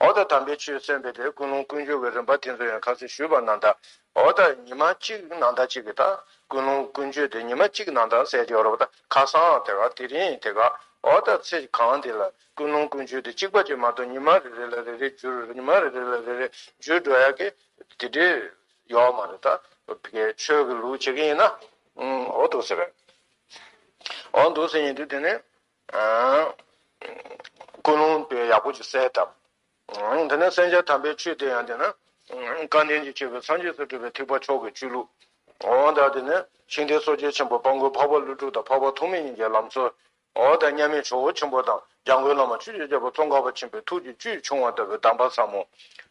འོ་ད་དམ་པའི་ཆོས་གསན་པའི་དེ་ཀུན་སློང་ཀུན་སྤྱོད་ཀྱི་རིམ་པ་དེ་ཚོ་ཡང་ཁ་སང་ཞུས་པ་ནང་ལྟར། འོ་ད་ཉི་མ་གཅིག་ནང་ལྟར་གཅིག་གི་ད་ཀུན་སློང་ཀུན་སྤྱོད་དེ་ཉི་མ་གཅིག་ནང་ལྟར་གསལ་གྱི་ཡོད་རེད་པ། ད་ཁ་སང་དེ་ག་དེ་རིང་དེ་ག་འོ་ད་ཚེ་གང་དེ་ལ་ཀུན་སློང་ཀུན་སྤྱོད་དེ་གཅིག་པ་ཅིག་མ་གཏོགས་ཉི་མ་རེ་རེ་ལ་རེ་རེ་འགྱུར། ཉི་མ་རེ་རེ་ལ་རེ་རེ་འགྱུར་འགྲོ་ཡ་གི་དེ་འདྲའི་ཡོད་མ་རེད། ད་བོད་ཀྱི་ཆོས་ཀྱི་ལུགས་བྱེད་ཀྱི་ཡིན་ན། ཨུམ། འོ་འདུག་ཟེར་བས། འོ་འདུག་ཟེར་ཡིན་དུས་དེ་ནས། ཨ། ཀུན་སློང་དཔེ་ཡག་པོ་ཅིག་གསལ་བཏབ། ཨ། དེ་ནས་གསན་བྱ་དམ་པའི་ཆོས་དེ་ཡང་དེ་ན། ཨ། སྐལ་ལྡན་གྱི་ཆོས་པའི་སངས་རྒྱས་སུ་གྲུབ་པའི་ཐེག་པ་མཆོག་གི་སྤྱོད་ལུགས། འོ་ད་དེ་ནས་ཤིང་རྟའི་སྲོལ་འབྱེད་ཆེན་པོ་དཔལ་མགོན་འཕགས་པ་ཀླུ་སྒྲུབ་དང་འཕགས་པ་ཐོགས་མེད་གཉིས་ཀྱི་ལམ་སྲོལ། འོ་ད་མཉམ་མེད་ཇོ་བོ་ཆེན་པོ་དང་འཇམ་མགོན་བླ་མ་ཆོས་ཀྱི་རྒྱལ་པོ་ཙོང་ཁ་པ་ཆེན་པོའི་ཐུགས་ཀྱི་བཅུད་ཕྱུང་བ་ལྟ་བུའི་གདམས་པ་ཟབ་མོ།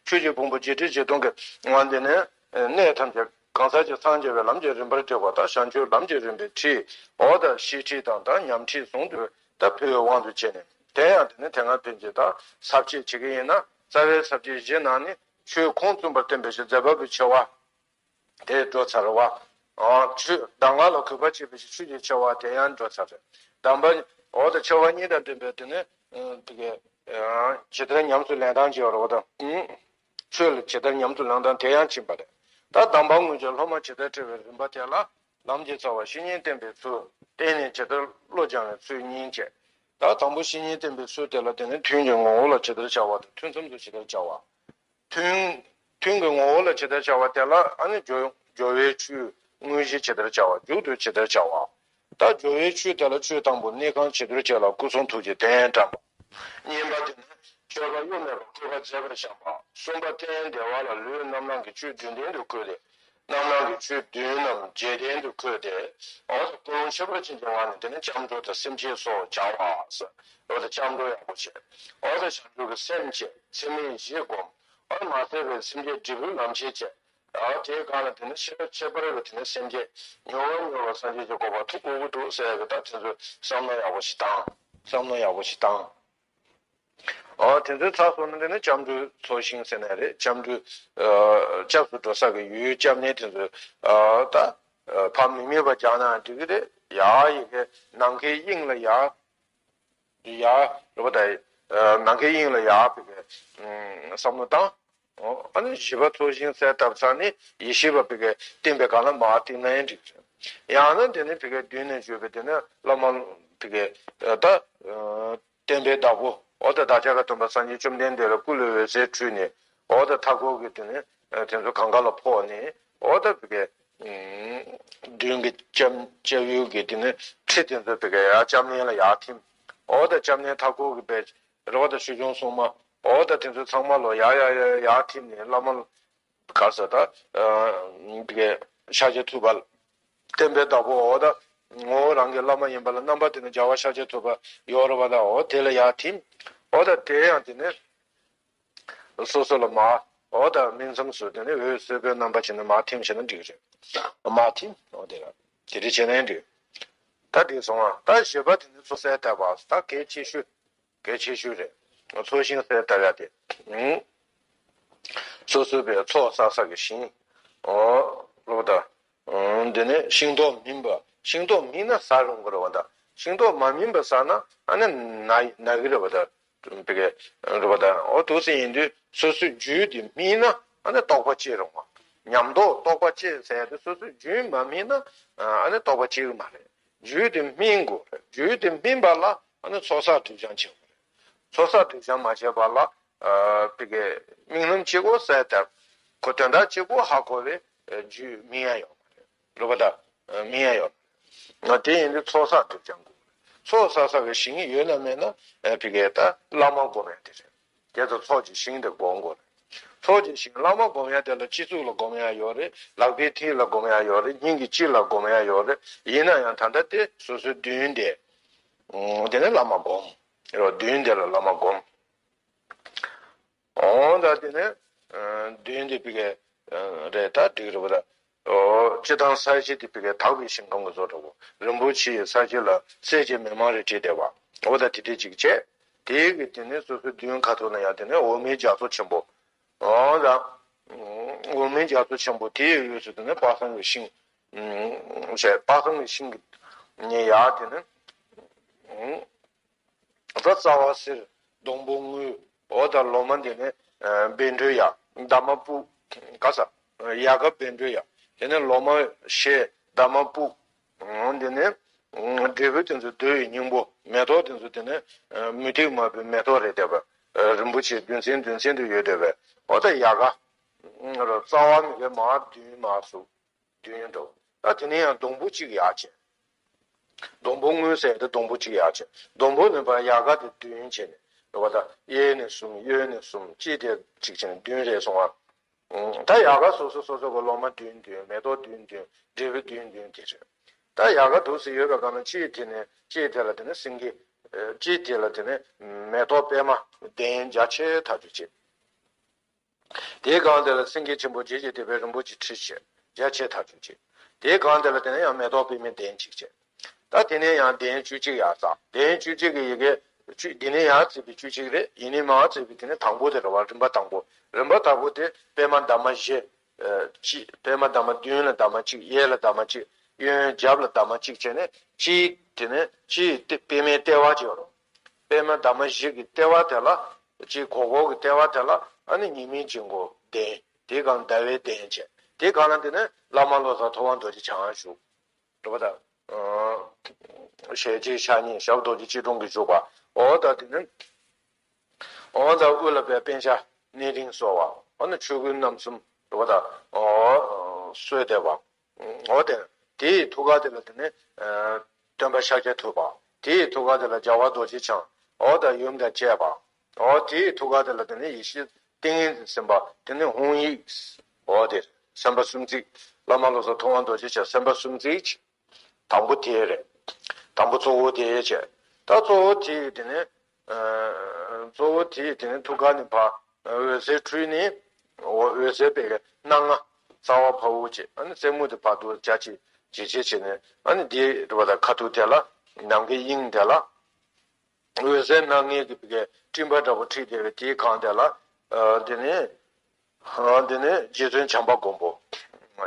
ཆོས་ཀྱི་ཕུང་པོ་བརྒྱད་ཁྲི་བཞི་སྟོང་གི་ངང་། དེ་ནས་གནས་ཐམས་ཅད་ གང་ཟག་གི་སངས་རྒྱས་པའི་ལམ་གྱི་རིམ་པར་བསྒྲིགས་པ་དང་བྱང་ཆུབ་ལམ་གྱི་རིམ་པའི་ཁྲིད། འོ་ད་ཤེས་ཁྲིད་དང་ད་ཉམས་ཁྲིད་ཟུང་དུ་ད་ཕུལ་བའི་དབང་དུ་བྱས་ནས། དེ་ཡང་དེ་ནི་དེ་སྔ་ཕན་ཆད་ད་ཟབ་ཁྱད་བྱེད་ཀྱི་ཡིན་ན། རྩ་བའི་ཟབ་ཁྱད་བཞི་ནང་ནས་ཆོས་ཁུངས་བཙུན་པར་བསྟན་པའི་ཕྱིར་མཛད་པ་པོའི་ཆེ་བ་དེ་འགྲོ་ཚར་བ། ཨ་ཆོས་གདམས་ངག་ལ་གུས་པ་བྱེད་པའི་ཕྱིར་ཆོས་ཀྱི་ཆེ་བ་དེ་ཡང་འགྲོ་ཚར་རེད། གདམས་པ། འོ་ད་ཆེ་བ་གཉིས་དང་ལྡན་པའི་དེ་ནི་དེ་གའི་ཇི་ལྟར་ཉམས་སུ་ལེན་སྟངས་ཀྱི་རོགས་དང་། ཆོས་ལ་ཇི་ལྟར་ཉམས་སུ་ལེན་སྟངས་དེ་ཡང་ཕྱིན་པ་རེད། ད་གདམས་པ་དངོས་ཀྱི་སློབ་མ་ཇི་ལྟར་ཁྲིད་པའི་རིམ་པ་དེ་ལ། ལམ་གྱི་རྩ་བ་བཤེས་གཉེན་བསྟེན་པའི་ཚུལ། བསྟེན་ནས་ཇི་ལྟར་བློ་སྦྱང་བའི་ཚུལ་གཉིས་བྱས། ད་དང་པོ་བཤེས་གཉེན་བསྟེན་པའི་ཚུལ་དེ་ལ་དེ་ནི་ཐུན་གྱི་ངོ་བོ་ལ་ཇི་ལྟར་བྱ་བ་དང་ཐུན་མཚམས་སུ་ཇི་ལྟར་བྱ་བ། ཐུན། ཐུན་གྱི་ངོ་བོ་ལ་ཇི་ལྟར་བྱ་བ་དེ་ལ་ཨ་ནི་སྦྱོར་སྦྱོར་བའི་ཆོས་དངོས་གཞི་ཇི་ལྟར་བྱ་བ། མཇུག་ཏུ་ཇི་ལྟར་བྱ་བ། ད་སྦྱོར་བའི་ཆོས་དེ་ལ་ཆོས་དང་པོ་གནས་ཁང་བྱི་དོར་བྱས་ལ་སྐུ་གསུང་ཐུགས་ཀྱི་གདན་དྲངས་པ། གཉིས་པ་དེ་ནི་སྤྱོད་པ་གཡོ་མེད་པར་བཀོད་པ་མཛད་པར་བྱ་བ། གསུམ་པ་རྟེན་བདེ་བ་ལ་ལུས་རྣམ་སྣང་གི་ཆོས་བདུན་ལྡན་དུ་བཀོད་དེ། རྣམ་སྣང་གི་ཆོས་བདུན་རྣམས་རྗེས་ལྡན་དུ་བཀོད་དེ། འོ་ད་ཀུན་སློང་ཁྱད་པར་ཅན་གྱི་ངང་ནས་དེ་ནི་སྐྱབས་འགྲོ་དང་སེམས་བསྐྱེད་སོགས་བྱ་བ། འོ་ད་སྐྱབས་འགྲོ་ཡག་པོ་བྱེད། འོ་ད་བྱང་ཆུབ་ཀྱི་སེམས་བསྐྱེད། ཚད་མེད་བཞི་བསྒོམ། འོ་ད་མ་ཟད་པའི་སེམས་བསྐྱེད་འབྲས་བུའི་ལམ་ཤེས་བྱེད། ཨ་དེའི་སྒང་ལ་དེ་ནི་ཤེས་རབ་ཁྱད་པར་བའི་དེ་ནི་སེམས་བསྐྱེད། མྱུར་བ་མྱུར་བ་སངས་རྒྱས་ཀྱི་གོ་འཕང་ཐོབ་དགོས་ཀྱི་འདུག་ཟེར་ཡག་གི་ད་དེ་ཚོའི་བསམ་བློ་ཡག་པོ་ཞིག་བཏང་། བསམ་བློ་ཡག་པོ་ཞིག་བཏང་། ཨོ་དེ་ཚོའི་ཚགས་ཚུད་ན་དེ་ནི་སྐྱབས་འགྲོའི་ཚོགས་ཞིང་ཟེར་ནའི་རེད། སྐྱབས་འགྲོའི་ཨ་སྐྱབས་སུ་འགྲོ་ས་གི་ཡུལ་སྐྱབས་གནས་དེ་ཚོའི་ཨ་ད་ཨ་ཕ་མི་མེད་པ་རྒྱག་ནའང་འགྲིག་གི་རེད། ཡ་ཡི་གེ་ནམ་མཁའི་དབྱིངས་ལ་ཡར་ཡར་རེད་པ། ད་ཨ་ནམ་མཁའི་དབྱིངས་ལ་ཡར་བི་གེ་ཨ་བསམ་བློ་བཏང་། ཨོ་ཨ་ནི་བཞི་པ་ཚོགས་ཞིང་གསལ་བཏབ་ཚར་ནས་ཡེ་ཤེས་པ་བི་གེ་བསྟན་པའི་སྒང་ལ་མར་བསྟན་ནའང་འགྲིག་གི་རེད། ཡང་ན་དེ་ནི་བི་གེ་མདུན་ནས་བརྗོད་པའི་དེ་ནི་བླ་མ་བི་གེ་ཨ་ད་ཨ་བསྟན་པའི་བདག་པོ་འོ་ད་བདག་ཅག་གི་སྟོན་པ་སངས་རྒྱས་བཅོམ་ལྡན་འདས་ལ་སྐུ་ལུས་འོད་ཟེར་འཕྲོས་ནས། འོ་ད་མཐའ་འཁོར་གྱི་དེ་ནི་ཨ་དེ་ཚོ་གང་ག་ལ་ཕོག་ནས། འོ་ད་བི་གེ་ཨ་མདུན་གྱི་སྐྱབས་སྐྱབས་ཡུལ་གྱི་དེ་ནི་ཁྲི་དེ་ཚོ་བི་གེ་ཡར་སྐྱབས་གནས་ལ་ཡར་ཐིམ། འོ་ད་སྐྱབས་གནས་མཐའ་འཁོར་གྱི་བི་རེད་པ། ད་ཆོས་སྐྱོང་སྲུང་མ། འོ་ད་དེ་ཚོ་ཚང་མ་ལོ་ཡར་ཡར་ཡར་ཡར་ཐིམ་ནས་བླ་མ་ག་ས་ད་ཨ་དེ་གའི་ཤཱཀྱ་ཐུབ་པ་བསྟན་པའི་བདག་པོ། འོ་ད་ངོ་བོ་རང་གི་བླ་མ་ཡིན་པ་ལ་རྣམ་པ་དེ་ནི་རྒྱལ་བ་ཤཱཀྱ་ཐུབ་པ་ཡོད་རེད་པ། ད་འོ་དེ་ལ་ཡར་ཐིམ། འོ་ད་དེ་ཡང་དེ་ནི་སོ་སོ་ལ་མར་འོ་ད་སྨིན་མཚམས་སུ་དེ་ནི་འོད་སེར་པོའི་རྣམ་པ་བྱས་ནས་མར་ཐིམ་བྱས་ན་འགྲིག་གི་རེད། མར་ཐིམ། འོ་དེ་ལ་དེ་འདྲ་བྱས་ན་འགྲིག་ད་དེ་སོང་ང་། ད་བཞི་པ་དེ་ནི་ཚོགས་གསལ་བཏབ་པ། ད་གལ་ཆེ་ཤོས། གལ་ཆེ་ཤོས་རེད། ཚོགས་ཞིང་གསལ་བཏབ་ཡ་དེ། ཨང་། སོ་སོའི་བའི་ཚོགས་བསགས་ས་གི་ཞིང་། ཨོ། ལོ་ད། ཨང་། འདི་ནི་ཤིང་ཏོག་སྨིན་པ། ཤིང་ཏོག་སྨིན་ན་ཟ་རུང་གི་རེད་པ། ད་ཤིང་ཏོག་མ་སྨིན་པ་ཟ་ན་ཨ་ནི་ན་ན་གི་རེད་པ། ད་བི་གེ་རེད་པ། ད་ཨོ་འདུག་སེ་ཡིན་དུས་སོ་སོའི་རྒྱུད་དེ་སྨིན་ན་ཨ་ནི་རྟོགས་པ་སྐྱེ་རུང་བ། ཉམས་རྟོགས་རྟོགས་པ་སྐྱེ་ཟེར་ཡ་དེ་སོ་སོའི་རྒྱུད་མ་སྨིན་ན་ཨ་ནི་རྟོགས་པ་སྐྱེ་གི་མ་རེད། རྒྱུད་དེ་སྨིན་དགོས་རེད། རྒྱུད་དེ་སྨིན་པ་ལ་ཨ་ནི་ཚོགས་བསགས་སྒྲིབ་སྦྱང་བྱེད་དགོས་རེད། ཚོགས་བསགས་སྒྲིབ་སྦྱང་མ་བྱས་པ་ལ་ཨ་བི་གེ་དམིགས་རྣམ་གཅིག་པོ་གསལ་བཏབ། ཁོ་དོན་དག་གཅིག་པོ་ཧ་གོ་བའི་ཨ་རྒྱུད་སྨིན་ཡ་ཡོད་མ་རེད། རེད་པ། ད་ཨ་སྨིན་ཡ་ཡོད་མ་རེད། ང་དེ་ཡིན་དུས་ཚོགས་བསགས་སྒྲིབ་སྦྱང་དགོས་རེད། ཚོགས་བསགས་ས་གི་ཞིང་ཡོད་ན་མེད་ན་ཨ་བི་གེ་ད་བླ་མ་སྒོམ་ཡ་དེ་རེད། དེ་ཚོ་ཚོགས་ཀྱི་ཞིང་དེ་སྒོམ་དགོས་རེད། ཚོགས་ཀྱི་ཞིང་བླ་མ་སྒོམ་ཡ་དེ་ལ་སྤྱི་གཙུག་ལ་སྒོམ་ཡ་ཡོད་རེད། ལག་པའི་མཐིལ་ལ་སྒོམ་ཡ་ཡོད་རེད། སྙིང་གི་དཀྱིལ་ལ་སྒོམ་ཡ་ཡོད་རེད། ཡིན་ན་ཡང་ད་ལྟ་དེ་སོ་སོའི་མདུན་དེ། ཨང་། དེ་ནས་བླ་མ་སྒོམ། རེད་པ། མདུན་དེ་ལ་བླ་མ་སྒོམ། འོ་ད་དེ་ནས་ཨ་མདུན་དེ་བི་གེ་ཨ་རེད། ད་འགྲིག་རེད་པ། ད་ཨོ་སྤྱིར་བཏང་ས་གཞི་དེ་བི་གེ་དག་པའི་ཞིང་ཁམས་ཀྱི་བཟོ་འདྲ་པོ། རིན་པོ་ཆེའི་ས་གཞི་ལ་གསེར་གྱི་མི་མང་རེ་བྲིས་བསྡད་པ། འོ་ད་དེ་འདྲ་ཅིག་བྱས། དེའི་གི་དེ་ནས་སོ་སོའི་མདུན་ཁ་ཐུག་ན་ཡང་དེ་ནས་འོ་མའི་རྒྱ་མཚོ་ཆེན་པོ། འོ་ད་འོ་མའི་རྒྱ་མཚོ་ཆེན་པོ་དེའི་དབུས་སུ་དེ་ནས་དཔག་བསམ་གྱི་ཤིང་། ཨ་བྱས་དཔག་བསམ་གྱི་ཤིང་གི་ནས་ཡར་དེ་ནས། ཨ་ད་རྩ་བ་སེར། སྡོང་པོ་དངུལ། འོ་ད་ལོ་མ་འདི་ནས་ཨ་བཻ་ཌཱུརྱ། འདབ་མ་སྤུ། ག་ས། ཡལ་ག་བཻ་ཌཱུརྱ། དེ་ནས་ལོ་མ་ཤེལ། འདབ་མ་སྤུ། འོ་འདི་ནས་ཨ་འབྲས་བུ་དེ་ཚོ་རྡོ་ཡི་སྙིང་པོ། མེ་ཏོག་དེ་ཚོ་དེ་ནས་ཨ་མུ་ཏིག་དམར་པོའི་མེ་ཏོག་རེད་བསྡད་པ། ཨ་རིན་པོ་ཆེ་བདུན་ཚན་བདུན་ཚན་དུ་ཡོད་བསྡད་པས། འོ་ད་ཡལ་ག། ཨ་རྩ་བ་མི་གའི་མར་བདུན་མར་ཟུག་བདུན་འགྲོ། ད་དེ་ནས་ཡང་སྡོང་པོ་གཅིག་ཡར་བྱས། སྡོང་པོ་དངུལ་ཟེར་ཏེ་སྡོང་པོ་གཅིག་ཡར་བྱས། སྡོང་པོ་ནས་ཕར་ཡལ་ག་དེ་བདུན་བྱས་ནས་རེད་པ། ད་གཡས་ནས་གསུམ། གཡོན་ནས་གསུམ། དཀྱིལ་དེ་གཅིག་བྱས་ནས་བདུན་རེད་སོང་ང་། ཨང་། ད་ཡལ་ག་སོ་སོ་སོ་སོ་གི་ལོ་མ་བདུན་བདུན། མེ་ཏོག་བདུན་བདུན། འབྲས་བུ་བདུན་བདུན་དེ་རེད། ད་ཡལ་ག་འདུག་སེ་ཡོད་པའི་སྒང་ན་དཀྱིལ་དེ་ནས་དཀྱིལ་དེ་ལ་དེ་ནས་སེང་གེ། ཨ་དཀྱིལ་དེ་ལ་དེ་ནས་མེ་ཏོག་པད་མ་གདན་རྒྱ་ཆེ་ཐག་ཆོད་བྱས། དེའི་སྒང་དེ་ལ་སེང་གེ་ཆེན་པོ་བརྒྱད་ཀྱིས་བཏེགས་པའི་རིན་པོ་ཆེའི་ཁྲི་བྱས། རྒྱ་ཆེ་མཐའ་དྲུག་ཅིག་དེའི་སྒང་དེ་ལ་དེ་ནས་ཡང་མེ་ཏོག་པདྨའི་གདན་གཅིག་བྱས། ད་དེ་ནས་ཡང་གདན་བཅུ་གཅིག་ཡར་བརྩེགས། གདན་བཅུ་གཅིག་གི་ཡི་གེ་བཅུ་འདི་ནས་ཡར་བརྩེགས་པའི་བཅུ་གཅིག་རེད། ཡིན་ནའི་མར་བརྩེགས་པའི་དེ་ནས་དང་པོ་དེ་རེད་བ། རིམ་པ་དང་པོ། རིམ་པ་དང་པོ་དེ་པདྨ་འདབ་མ་བཞི། ཨ་གཅིག་པདྨ་འདབ་མ་མདུན་ལ་འདབ་མ་གཅིག་གཡས་ལ་འདབ་མ་གཅིག་གཡོན་རྒྱབ་ལ་འདབ་མ་གཅིག་བྱས་ནས་གཅིག་དེ་ནས་གཅིག་དེ་པདྨའི་ལྟེ་བ་ཅིག་ཡོད་རེད། པདྨ་འདབ་མ་བཞི་གི་ལྟེ་བ་དེ་ལ་གཅིག་གོག་གོག་གི་ལྟེ་བ་དེ་ལ་ཨ་ནི་ཉི་མའི་དཀྱིལ་འཁོར་གདན། དེའི་སྒང་ཟླ་བའི་གདན་བྱས། དེའི་སྒང་ལ་དེ་ནས་བླ་མ་བློ་བཟང་ཐུབ་དབང་རྡོ་རྗེ་འཆང་བཞུགས། རེད་པ་ད། ཨ་ཞལ་གཅིག་ཕྱག་གཉིས་ཞབས་རྡོ་རྗེ་སྐྱིལ་ཀྲུང་གིས་བཞུགས་པ། འོ་ད་དེ་ནི། འོ་ད་དབུ་ལ་བའི་པཎ་ཞྭ་གནས་རིང་གསོལ་བ། འོ་ན་ཆོས་གོས་རྣམ་གསུམ་རེད་པ་ད། འོ་གསོལ་བསྡད་པ། འོ་དེ་དེའི་ཐུགས་ཀ་དེ་ལ་དེ་ནི། ཨ་སྟོན་པ་ཤཱཀྱ་ཐུབ་པ། དེའི་ཐུགས་ཀ་དེ་ལ་རྒྱལ་བ་རྡོ་རྗེ་འཆང་། འོ་ད་ཡུམ་དང་བཅས་པ། འོ་དེའི་ཐུགས་ཀ་དེ་ལ་དེ་ནི་ཡེ་ཤེས་ཏིང་ངེ་འཛིན་སེམས་དཔའ། དེ་ནི་ཧཱུྃ་ཡིག་འོ་དེ་སེམས་དཔའ་གསུམ་བརྩེགས། བླ་མ་བློ་བཟང་ཐུབ་དབང་རྡོ་རྗེ་འཆང་སེམས་དཔའ་གསུམ་བརྩེགས། དང་པོ་དེ་རེད། དང་པོ་གཙོ་བོ་དེ་བྱས། ད་གཙོ་བོ་དེ་དེ་ནི། ཨ་གཙོ་བོ་དེ་དེ་ནི་ཐུགས་ཀ་ནས་ཕར་འོད་ཟེར་འཕྲོས་ནས། འོ་འོད་ཟེར་པའི་སྣ་ལྔ་རྩ་བ་ཕར་འོ་བྱས། ཨ་ནི་རྩེ་མོ་དེ་བར་དུ་རྒྱ་ཆེ་ཇེ་ཆེ་བྱས་ནས། ཨ་ནི་དེ་རེད་པ་ད་ཁ་ཐུག་དེ་ལ་ནམ་མཁའི་དབྱིངས་དེ་ལ། འོད་ཟེར་སྣ་ལྔའི་གི་སྤྲིན་པ་འདྲ་པོ་འཁྲིགས་བསྡད་པའི་དེའི་སྒང་དེ་ལ། ཨ་དེ་ནི། ཨ་དེ་ནི་རྗེ་བཙུན་བྱམས་པ་མགོན་པོ།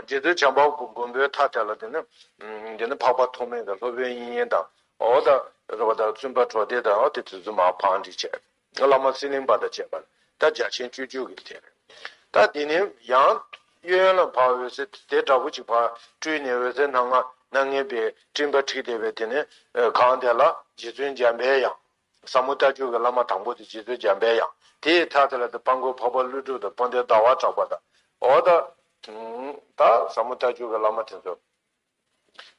རྗེ་བཙུན་བྱམས་པ་མགོན་པོའི་མཐའ་དེ་ལ་དེ་ནི། ཨ་དེ་ནི་འཕགས་པ་ཐོགས་མེད་དང་སློབ་དཔོན་དབྱིག་གཉེན་དང་། འོ་ད་རེད་པ་ད་བཙུན་པ་གྲོགས་སྡེ་དང་། འོ་དེ་དེ་ཚོ་མར་བང་སྒྲིག་བྱས། བླ་མ་སེང་བློན་པ་དང་བཅས་པ། ད་རྒྱ་ཆེན་སྤྱོད་བརྒྱུད་ཀྱི་དེ་རེད། ད་དེ་ནས་ཡང་གཡོན་ལ་ཕར་འོད་ཟེར་དེ་འདྲ་པོ་ཅིག་ཕར་སྤྲོས་ནས། འོད་ཟེར་སྣ་ལྔ་སྣ་ལྔའི་སྤྲིན་པ་འཁྲིགས་བསྡད་པའི་དེ་ནས། ཨ་སྒང་དེ་ལ་རྗེ་བཙུན་འཇམ་པའི་དབྱངས། ཟབ་མོ་ལྟ་བརྒྱུད་ཀྱི་བླ་མ་དང་པོ་དེ་རྗེ་བཙུན་འཇམ་པའི་དབྱངས། དེའི་མཐའ་དེ་ལ་དེ་དཔལ་མགོན་འཕགས་པ་ཀླུ་སྒྲུབ་དང་དཔལ་ལྡན་ཟླ་བ་གྲགས་པ་དང་། འོ་ད། ད་ཟབ་མོ་ལྟ་བརྒྱུད་ཀྱི་བླ་མ་དེ་ཚོ་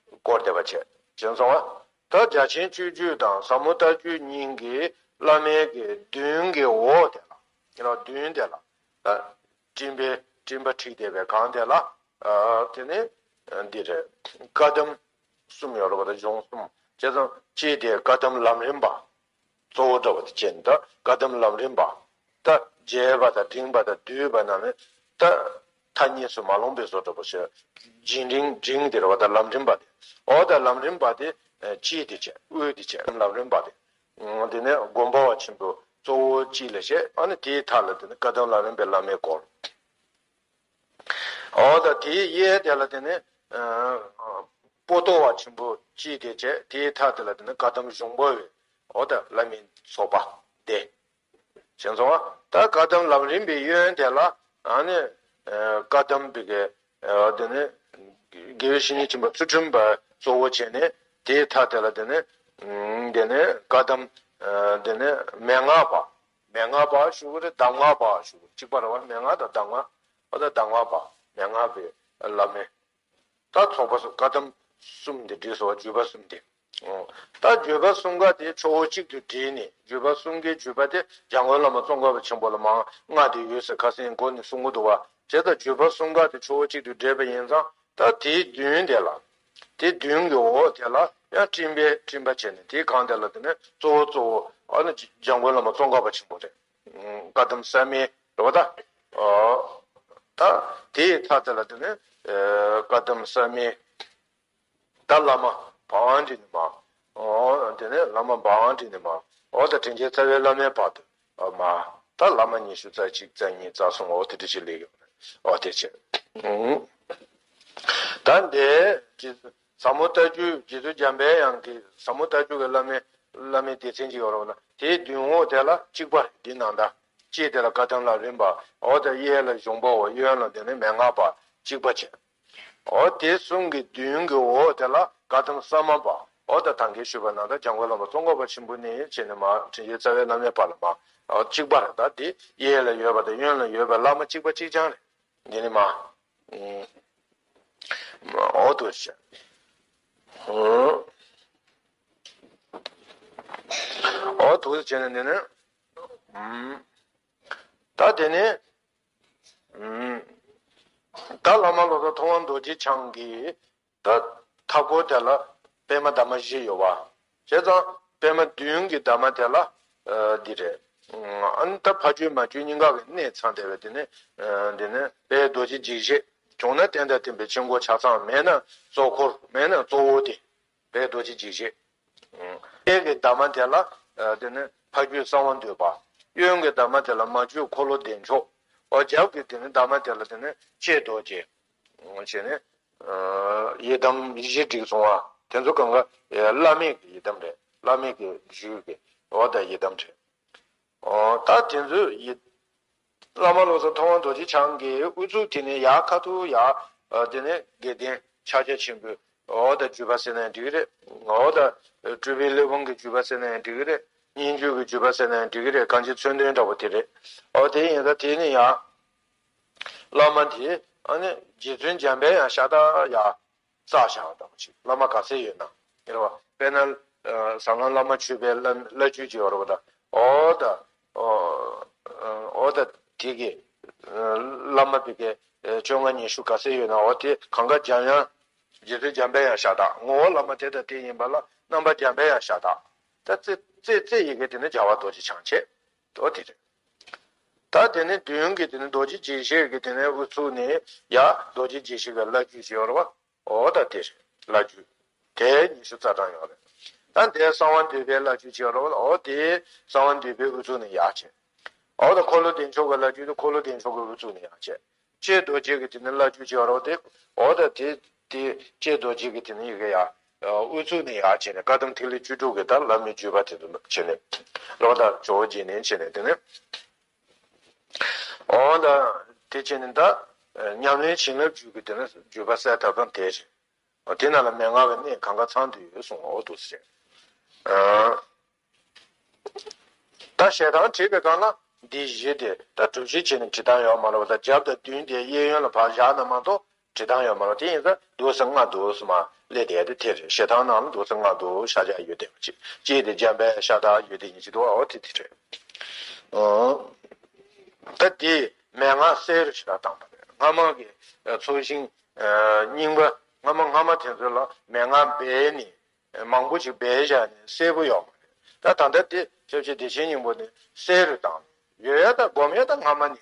བསྐོར་བསྡད་པ་བྱས། བྱས་སོང་བ། ད་རྒྱ་ཆེན་སྤྱོད་བརྒྱུད་དང་ཟབ་མོ་ལྟ་བརྒྱུད་གཉིས་ཀྱི་བླ་མའི་གི་མདུན་གྱི་འོག་དེ་ལ། དེ་ལ་མདུན་དེ་ལ། ད་སྤྲིན་པའི་སྤྲིན་པ་འཁྲིགས་བསྡད་པའི་སྒང་དེ་ལ། ཨ་དེ་ནི་འདི་རེད། བཀའ་གདམས་གསུམ་ཡོད་རེད་པ། ད་གཞུང་གསུམ། བྱས་ཙང་གཅིག་དེ་བཀའ་གདམས་ལམ་རིམ་པ། གཙོ་བོ་འདྲ་པོ་དེ་བྱས་ནས། ད་བཀའ་གདམས་ལམ་རིམ་པ། ད་རྒྱས་པ་དང་འབྲིང་བ་དང་བསྡུས་པ་ནང་ནས། ད་མཐའ་གཉིས་སུ་མ་ལྷུང་པའི་བཟོ་འདྲ་པོ་བྱས། རྒྱས་འབྲིང་འབྲིང་དེ་རེད་པ། ད་ལམ་རིམ་པ་དེ། འོ་ད་ལམ་རིམ་པ་དེ་ཨ་སྤྱི་དེ་བྱས། དབུས་དེ་བྱས། ལམ་རིམ་པ་དེ། ཨ་དེ་ནས་དགོངས་པ་བ་ཆེན་པོ་གཙོ་བོ་སྤྱི་ལ་བྱས། ཨ་ནི་དེའི་མཐའ་ལ་དེ་ནི་བཀའ་གདམས་ལམ་རིམ་པའི་བླ་མའི་སྐོར། འོ་ད་དེའི་གཡས་དེ་ལ་དེ་ནི་ཨ་པོ་ཏོ་བ་ཆེན་པོ་སྤྱི་དེ་བྱས། དེའི་མཐའ་དེ་ལ་དེ་ནི་བཀའ་གདམས་གཞུང་པ་བའི། འོ་ད་བླ་མའི་ཚོགས་པ་དེ། བྱས་སོང་བ། ད་བཀའ་གདམས་ལམ་རིམ་པའི་གཡོན་དེ་ལ། ཨ་ནི་ཨ་བཀའ་གདམས་པའི་གི་ཨ་དེ་ནི་དགེ་བའི་བཤེས་གཉེན་ཆེན་པོ་ཚུལ་ཁྲིམས་པ་གཙོ་བོ་བྱས་ནས། དེའི་མཐའ་དེ་ལ་དེ་ནི་ཨ་དེ་ནི་བཀའ་གདམས་ཨ་དེ་ནི་མན་ངག་པ། མན་ངག་པ་ཞུ་གི་རེད། གདམས་ངག་པ་ཞུ་གི་རེད། གཅིག་པ་རེད་བ། མན་ངག་དང་གདམས་ངག་འོ་ད་གདམས་ངག་པ། མན་ངག་པའི་བླ་མའི། ད་ཚོགས་པ་གསུམ། བཀའ་གདམས་གསུམ་དེ་བསྒྲིགས་སོང་བ། བརྒྱུད་པ་གསུམ་དེ། ཨོ། ད་བརྒྱུད་པ་གསུམ་ཀ་དེ་ཕྱོགས་གཅིག་ཏུ་བསྒྲིལ་ནས། བརྒྱུད་པ་གསུམ་ཀའི་བརྒྱུད་པ་དེ་འཇམ་མགོན་བླ་མ་ཙོང་ཁ་པ་ཆེན་པོ་ལ་མར་མངའ་སྟེ་ཡོད་ཟེར་ཁ་སང་མགོ་ནས་གསུང་གི་འདུག་བ། བྱས་ཙང་བརྒྱུད་པ་གསུམ་ཀ་དེ་ཕྱོགས་གཅིག་ཏུ་བསྒྲིལ་བ་ཡིན་ཙང་། ད་དེའི་མདུན་དེ་ལ། དེ་མདུན་གྱི་འོག་དེ་ལ་ཡང་སྤྲིན་པའི་སྤྲིན་པ་བྱས་ནས། དེའི་སྒང་དེ་ལ་དེ་ནས་གཙོ་བོ་གཙོ་བོ་ཨ་ནི་འཇམ་མགོན་བླ་མ་ཙོང་ཁ་པ་ཆེན་པོ་རེད། བཀའ་གདམས་གསར་མའི་རེད་བ་ད། ཨོ། ད་དེའི་མཐའ་དེ་ལ་དེ་ནི་ཨེ་བཀའ་གདམས་གསར་མའི། ད་བླ་མ་བང་སྒྲིག་ནས་མར། ཨོ། དེ་ནས་བླ་མ་བང་སྒྲིག་ནས་མར། ཨོ། ད་དྲིན་ཅན་རྩ་བའི་བླ་མའི་བར་དུ། ཨོ་མར། ད་བླ་མ་ཉི་ཤུ་རྩ་གཅིག་རྩ་གཉིས་རྩ་གསུམ། ཨོ་དེ་འདྲ་ཞིག་སླེབས་ཡོད་རེད། ཨོ་དེ་བྱས། ཨུང་། ད་འདི་ཟབ་མོ་ལྟ་བརྒྱུད། རྗེ་བཙུན་འཇམ་པའི་དབྱངས་ཀྱི་ཟབ་མོ་ལྟ་བརྒྱུད་ཀྱི་བླ་མའི་བླ་མའི་སྡེ་ཚན་ཅིག་ཡོད་རེད་བ་ན། དེའི་མདུན་འོག་དེ་ལ་གཅིག་པ་རེད། འདི་ནང་ད། ལྕེ་དེ་ལ་བཀའ་གདམས་ལམ་རིམ་པ། འོ་ད་གཡས་ལ་གཞུང་པའོ། གཡོན་ལ་དེ་ནས་མན་ངག་པ། གཅིག་པ་བྱས། འོ་དེ་གསུམ་གྱི་མདུན་གྱི་འོག་དེ་ལ་བཀའ་གདམས་གསར་མ་པ། འོ་ད་ད་གིན་ཞུས་པ་ནང་ལྟར་འཇམ་མགོན་བླ་མ་ཙོང་ཁ་པ་ཆེན་པོ་ནས་བྱས་ནས་མར་དྲིན་ཅན་རྩ་བའི་བླ་མའི་བར་ལ་མར། འོ་གཅིག་པ་རེད། ད་དེ་གཡས་ལ་ཡོད་པ་དང་གཡོན་ལ་ཡོད་པའི་བླ་མ་གཅིག་པ་གཅིག་རྐྱང་རེད། འདི་ནི་མར། འོ་དེ་བྱས། འོ་དེ་བྱས་ནས་འདི་ནི། ད་དེ་ནས། ད་བླ་མ་བློ་བཟང་ཐུབ་དབང་རྡོ་རྗེ་འཆང་གི་ད་མཐའ་སྐོར་དེ་ལ་པདྨ་འདབ་མ་བཞི་ཡོད་པ། བྱས་ཙང་པདྨ་མདུན་གྱི་འདབ་མ་དེ་ལ་འདི་རེད། ཨ་ནི་ད་ཕ་བརྒྱུད་མ་བརྒྱུད་གཉིས་ཀ་གི་གནས་ཚང་བསྡད་པའི་དེ་ནས། འདི་ནས་དཔལ་རྡོ་རྗེ་འཇིགས་བྱེད། བྱུང་ན་རྟེན་དང་བརྟེན་པའི་ཆོས་འཁོར་ཆ་ཚང་མེད་ན་གཙོ་འཁོར་མེད་ན་གཙོ་བོ་དེ་རེད། རྡོ་རྗེ་འཇིགས་བྱེད། ཨེ་གི་འདབ་མ་དེ་ལ་དེ་ནི་ཕ་རྒྱུད་གསང་བ་འདུས་པ། གཡོན་གྱི་འདབ་མ་དེ་ལ་མ་རྒྱུད་འཁོར་ལོ་བདེ་མཆོག་འོ་རྒྱབ་ཀྱི་དེ་ནི་འདབ་མ་དེ་ལ་དེ་ནི་ལྕེ་རྡོ་རྗེ། བྱས་ནས་ཡི་དམ་བཞི་བསྒྲིགས་སོང་བ་དེ་ཚོ་གང་ག་བླ་མེད་ཀྱི་ཡི་དམ་རེད། བླ་མེད་ཀྱི་རྒྱུད་ཀྱི་འོ་ད་ཡི་དམ་རེད། ཨོ་ད་དེ་ཚོས་ཡི་བླ་མ་བློ་བཟང་ཐུབ་དབང་རྡོ་རྗེ་འཆང་གི་དབུ་ཚུགས་དེ་ནས་ཡར་ཁ་ཐུག་ཡར་ཨ་དེ་ནས་དགེ་ལྡན་ཕྱག་རྒྱ་ཆེན་པོའི་འོ་ད་བརྒྱུད་པ་ཟེར་ནའང་འགྲིག་གི་རེད། འོ་ད་སྤྲུལ་པའི་གླེགས་བམ་གྱི་བརྒྱུད་པ་ཟེར་ནའང་འགྲིག་གི་རེད། སྙན་བརྒྱུད་ཀྱི་བརྒྱུད་པ་ཟེར་ནའང་འགྲིག་གི་རེད། གང་ཅི་མཚོན་དོན་འདྲ་པོ་དེ་རེད། ཨོ་དེ་ཡིན་ད་དེ་ནས་ཡར་བླ་མ་དེ་ཨ་ནི་རྗེ་བཙུན་འཇམ་དཔལ་དབྱངས་ཤ་སྟག་ཡར་བཙལ་བཞག་པ་དང་གཅིག་བླ་མ་ག་ཚད་ཡོད་ན། ཡོད་རེད་བ། དཔེར་ན་ཟབ་ལམ་བླ་མ་མཆོད་པའི་བླ་བླ་བརྒྱུད་ཅིག་ཡོད་རེད་བ་ད། འོ་ད་འོ་ད་དེ་གི་བླ་མ་དེ་གའི་བཅོ་ལྔ་ཉི་ཤུ་ག་ཚད་ཡོད་ན་འོ་དེ་གང་ག་འཇམ་དབྱངས་རྗེ་བཙུན་འཇམ་དཔལ་དབྱངས་ཤ་སྟག་ངོ་བོ་བླ་མ་དེ་དང་དེ་ཡིན་པ་ལ་རྣམ་པ་འཇམ་དཔལ་དབྱངས་ཤ་སྟག་ད་རྩེ་རྩེ་རྩེ་ཡི་གེ་དེ་ནི་རྒྱལ་བ་རྡོ་རྗེ་འཆང་བྱས། འོ་དེ་རེད། ད་དེ་ནི་མདུན་གྱི་དེ་ནི་རྡོ་རྗེ་འཇིགས་བྱེད་ཀྱི་དེ་ནི་དབུ་ཚུགས་ནས་ཡར་རྡོ་རྗེ་འཇིགས་བྱེད་ཀྱི་བླ་བརྒྱུད་ཅིག་ཡོད་རེད་བ། འོ་ད་དེ་རེད་བླ་བརྒྱུད། དེ་ཉི་ཤུ་རྩ་གྲངས་ཡོད་རེད། ད་དེ་གསང་བ་འདུས་པའི་བླ་བརྒྱུད་ཅིག་ཡོད་རེད་བ། འོ་དེ་གསང་བ་འདུས་པའི་དབུ་ཚུགས་ནས་ཡར་བྱས། འོ་ད་འཁོར་ལོ་བདེ་མཆོག་གི་བླ་བརྒྱུད་དེ་འཁོར་ལོ་བདེ་མཆོག་གི་དབུ་ཚུགས་ནས་ཡར་བྱས། ལྕེ་རྡོ་རྗེ་གི་དེ་ནི་བླ་བརྒྱུད་ཅིག་ཡོད་རེད་བ། དེ་འོ་ད་དེ་དེ་ལྕེ་རྡོ་རྗེ་གི་དེ་ནི་ཡི་གེ་ཡར་དབུ་ཚུགས་ནས་ཡར་བྱས་ནས་བཀའ་གདམས་ཐིག་ལེ་བཅུ་དྲུག་གི་ད་བླ་མའི་བརྒྱུད་པ་དེ་ཚོ་བྱས་ནས་རེད་བ། ད་ཇོ་བོ་རྗེ་ནས་བྱས་ནས་དེ་ནི། འོ་ད་དེ་བྱས་ནས་ད་ཉམས་ལེན་བྱིན་རླབས་བརྒྱུད་ཀྱི་དེ་ནི་བརྒྱུད་པ་གསལ་ཐབས་དང་དེ་བཞིན། དེ་ནང་ལ་མན་ངག་གི་གནད་གང་ག་ཚང་དུ་ཡོད་གསུང་འོ་འདུག་ཟེར། ད་ཞལ་ཐང་བྲིས་པའི་སྒང་ལ་འདི་བཞི་དེ་ད་གྲུབ་ཆ་བྱས་ནས་བྲིས་སྟངས་ཡོད་མ་རེད་བ། ད་རྒྱབ་དང་མདུན་དེ་གཡས་གཡོན་ལ་ཕར་བཞག་ན་མ་གཏོགས། བྲིས་སྟངས་ཡོད་མ་རེད། དེ་ཡིན་ཙང་འདུག་སེ་ལྔ་འདུག་སེ་མར་སླེབས་བསྡད་དེ་དེ་རེད། ཞལ་ཐང་ནང་ལ་འདུག་སེ་ལྔ་འདུག་ཤར་རྒྱག་ཡོད་བསྡད་པ་ཅིག་གཅིག་དེ་འཇམ་དཔལ་ཤ་སྟག་ཡོད་དེ་ཡིན་གཅིག་འདུག་འོ་དེ་དེ་རེད། ཨོ། ད་དེ་མན་ངག་གསལ་རུ་ཞེ་དྲག་བཏང་པ་རེད། སྔ་མ་གི་ཚོགས་ཞིང་རྙིང་པ་སྔ་མ་སྔ་མ་དེ་ཚོ་ལ་མན་ངག་སྦས་ནས་མང་པོ་ཞིག་སྦས་བཞག་ནས་གསལ་པོ་ཡོད་མ་རེད། ད་ད་ལྟ་དེ་སྐྱབས་རྗེ་བདེ་ཆེན་སྙིང་པོ་ནས་གསལ་རུ་བཏང་ཡོད་ཡ། ད་སྒོམ་ཡ་ད་སྔ་མ་ནས།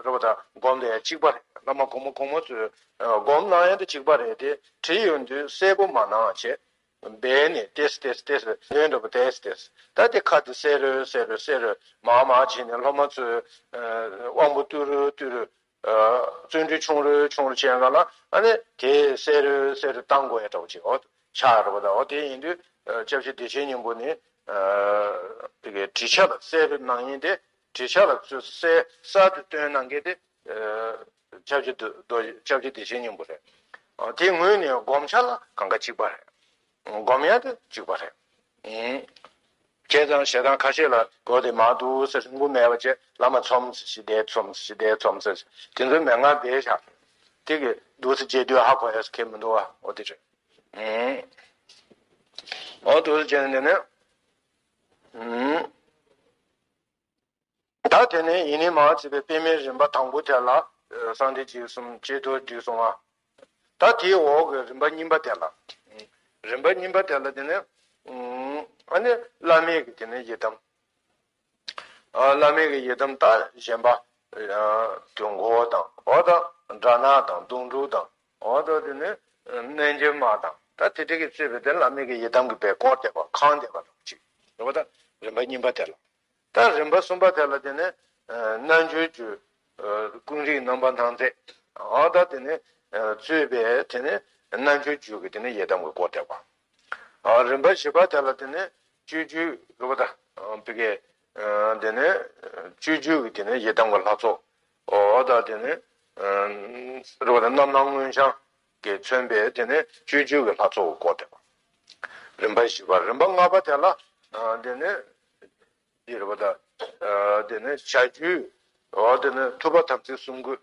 རེད་བ། ད་སྒོམ་དེ་གཅིག་པ་རེད། བླ་མ་གོང་མ་གོང་མ་ཚོས་སྒོམ་གནང་ཡ་དེ་གཅིག་པ་རེད་དེ། བྲིས་ཡོང་དུས་གསལ་པོ་མ་གནང་བྱས། སྦས་ནས་ཏེས་ཏེས་ཏེས་ལོན་འགྲོ་བ་ཏེས་ཏེས། ད་དེ་ཁ་དེ་གསལ་རུ་གསལ་རུ་གསལ་རུ་མར་མར་བྱས་ནས་སློབ་མ་ཚོས་དབང་པོ་བསྟུད་རུ་བསྟུད་རུ། བརྩོན་འགྲུས་ཆུང་རུ་ཆུང་རུ་བྱས་ག་ལ་ཨ་ནི་དེ་གསལ་རུ་གསལ་རུ་བཏང་དགོས་ཡ་འདྲ་བོ་ཅིག་འོ་ཆགས་རེད་བ། ད་འོ་དེ་ཡིན་དུས་སྐྱབས་རྗེ་བདེ་ཆེན་སྙིང་པོ་ནི་དེ་གའི་བྲིས་ཆ་ལ་གསལ་རུ་གནང་ཡིན་ཏེ། བྲིས་ཆ་ལ་ཚུར་གསལ་གསར་དུ་བཏོན་གནང་མཁན་དེ། སྐྱབས་རྗེ་རྡོ་རྡོ་སྐྱབས་རྗེ་བདེ་ཆེན་སྙིང་པོ་རེད། དེ་ངོས་ནས་སྒོམ་ཆ་ལ་གང་ག་གཅིག་པ་རེད། སྒོམ་ཡ་དེ་གཅིག་པ་རེད། བྱས་ཙང་ཞལ་ཐང་ཁ་ཤས་ལ་གོ་དེ་མ་འདུག་ཟེར་རིང་པོ་མེད་པ་བྱས་བླ་མ་ཚོམས་ཟེར་ཞིག་བསྡད་ཚོམས་ཟེར་ཞིག་བསྡད་ཚོམས་ཟེར་དེ་ཚོའི་མན་ངག་བསྡད་བཞག་དེ་གི་འདུག་སེ་རྗེས་ཟློས་ཧ་གོ་ཡ་ཟེར་མཁན་མི་འདུག་བ། འོ་དེ་རེད། འོ་འདུག་སེ་བྱས་ནས་ནི། ད་དེ་ནས་ཡིན་ནི་མ་བྱས་པའི་པདྨའི་རིམ་པ་དང་པོ་དེ་ལ་གསང་བདེ་འཇིགས་གསུམ་ལྕེ་རྡོར་འཇིགས་གསུམ་པ། ད་དེའི་འོག་གི་རིམ་པ་གཉིས་པ་དེ་ལ། རིམ་པ་གཉིས་པ་དེ་ལ་དེ་ནས་ཨ་ནི་བླ་མེད་ཀྱི་དེ་ནས་ཡི་དམ། བླ་མེད་ཀྱི་ཡི་དམ་ད་གཞན་པ། དུས་འཁོར་དང་འོ་ད་དགྲ་ནག་དང་གདོང་དྲུག་དང་འོ་ད་དེ་ནས་རྣལ་འབྱོར་མ་དང་ད་དེ་འདྲ་གིས་གཙོས་པའི་དེ་བླ་མེད་ཀྱི་ཡི་དམ་གྱིས་དཔེ་བསྐོར་བསྡད་པ་ཁེངས་བསྡད་པ་འདྲ་བོ་ཅིག་རེད་བ། ད་རིམ་པ་གཉིས་པ་དེ་ལ། ད་རིམ་པ་གསུམ་པ་དེ་ལ་དེ་ནི་རྣལ་འབྱོར་གྱི་ཀུན་རིག་རྣམ་པར་སྣང་མཛད། འོ་ད་དེ་ནི་གཙོས་པའི་དེ་ནི་རྣལ་འབྱོར་རྒྱུད་ཀྱི་དེ་ནི་ཡི་དམ་གྱིས་བསྐོར་བསྡད་པ། རིམ་པ་བཞི་པ་དེ་ལ་དེ་ནི་སྤྱོད་རྒྱུད་རེད་བ། ད་བི་གའི་དེ་ནི་སྤྱོད་རྒྱུད་ཀྱི་དེ་ནི་ཡི་དམ་གྱི་ལྷ་ཚོགས། འོ་ད་དེ་ནི་རེད་བ། ད་རྣམ་སྣང་མངོན་བྱང་གིས་མཚོན་པའི་དེ་ནི་སྤྱོད་རྒྱུད་ཀྱི་ལྷ་ཚོགས་བསྐོར་བསྡད་པ། རིམ་པ་བཞི་པ། རིམ་པ་ལྔ་པ་དེ་ལ་དེ་ནི། འདི་རེད་བ། ད་དེ་ནི་བྱ་རྒྱུད། འོ་དེ་ནི་ཐུབ་པ་དམ་ཚིག་གསུམ་མགོན་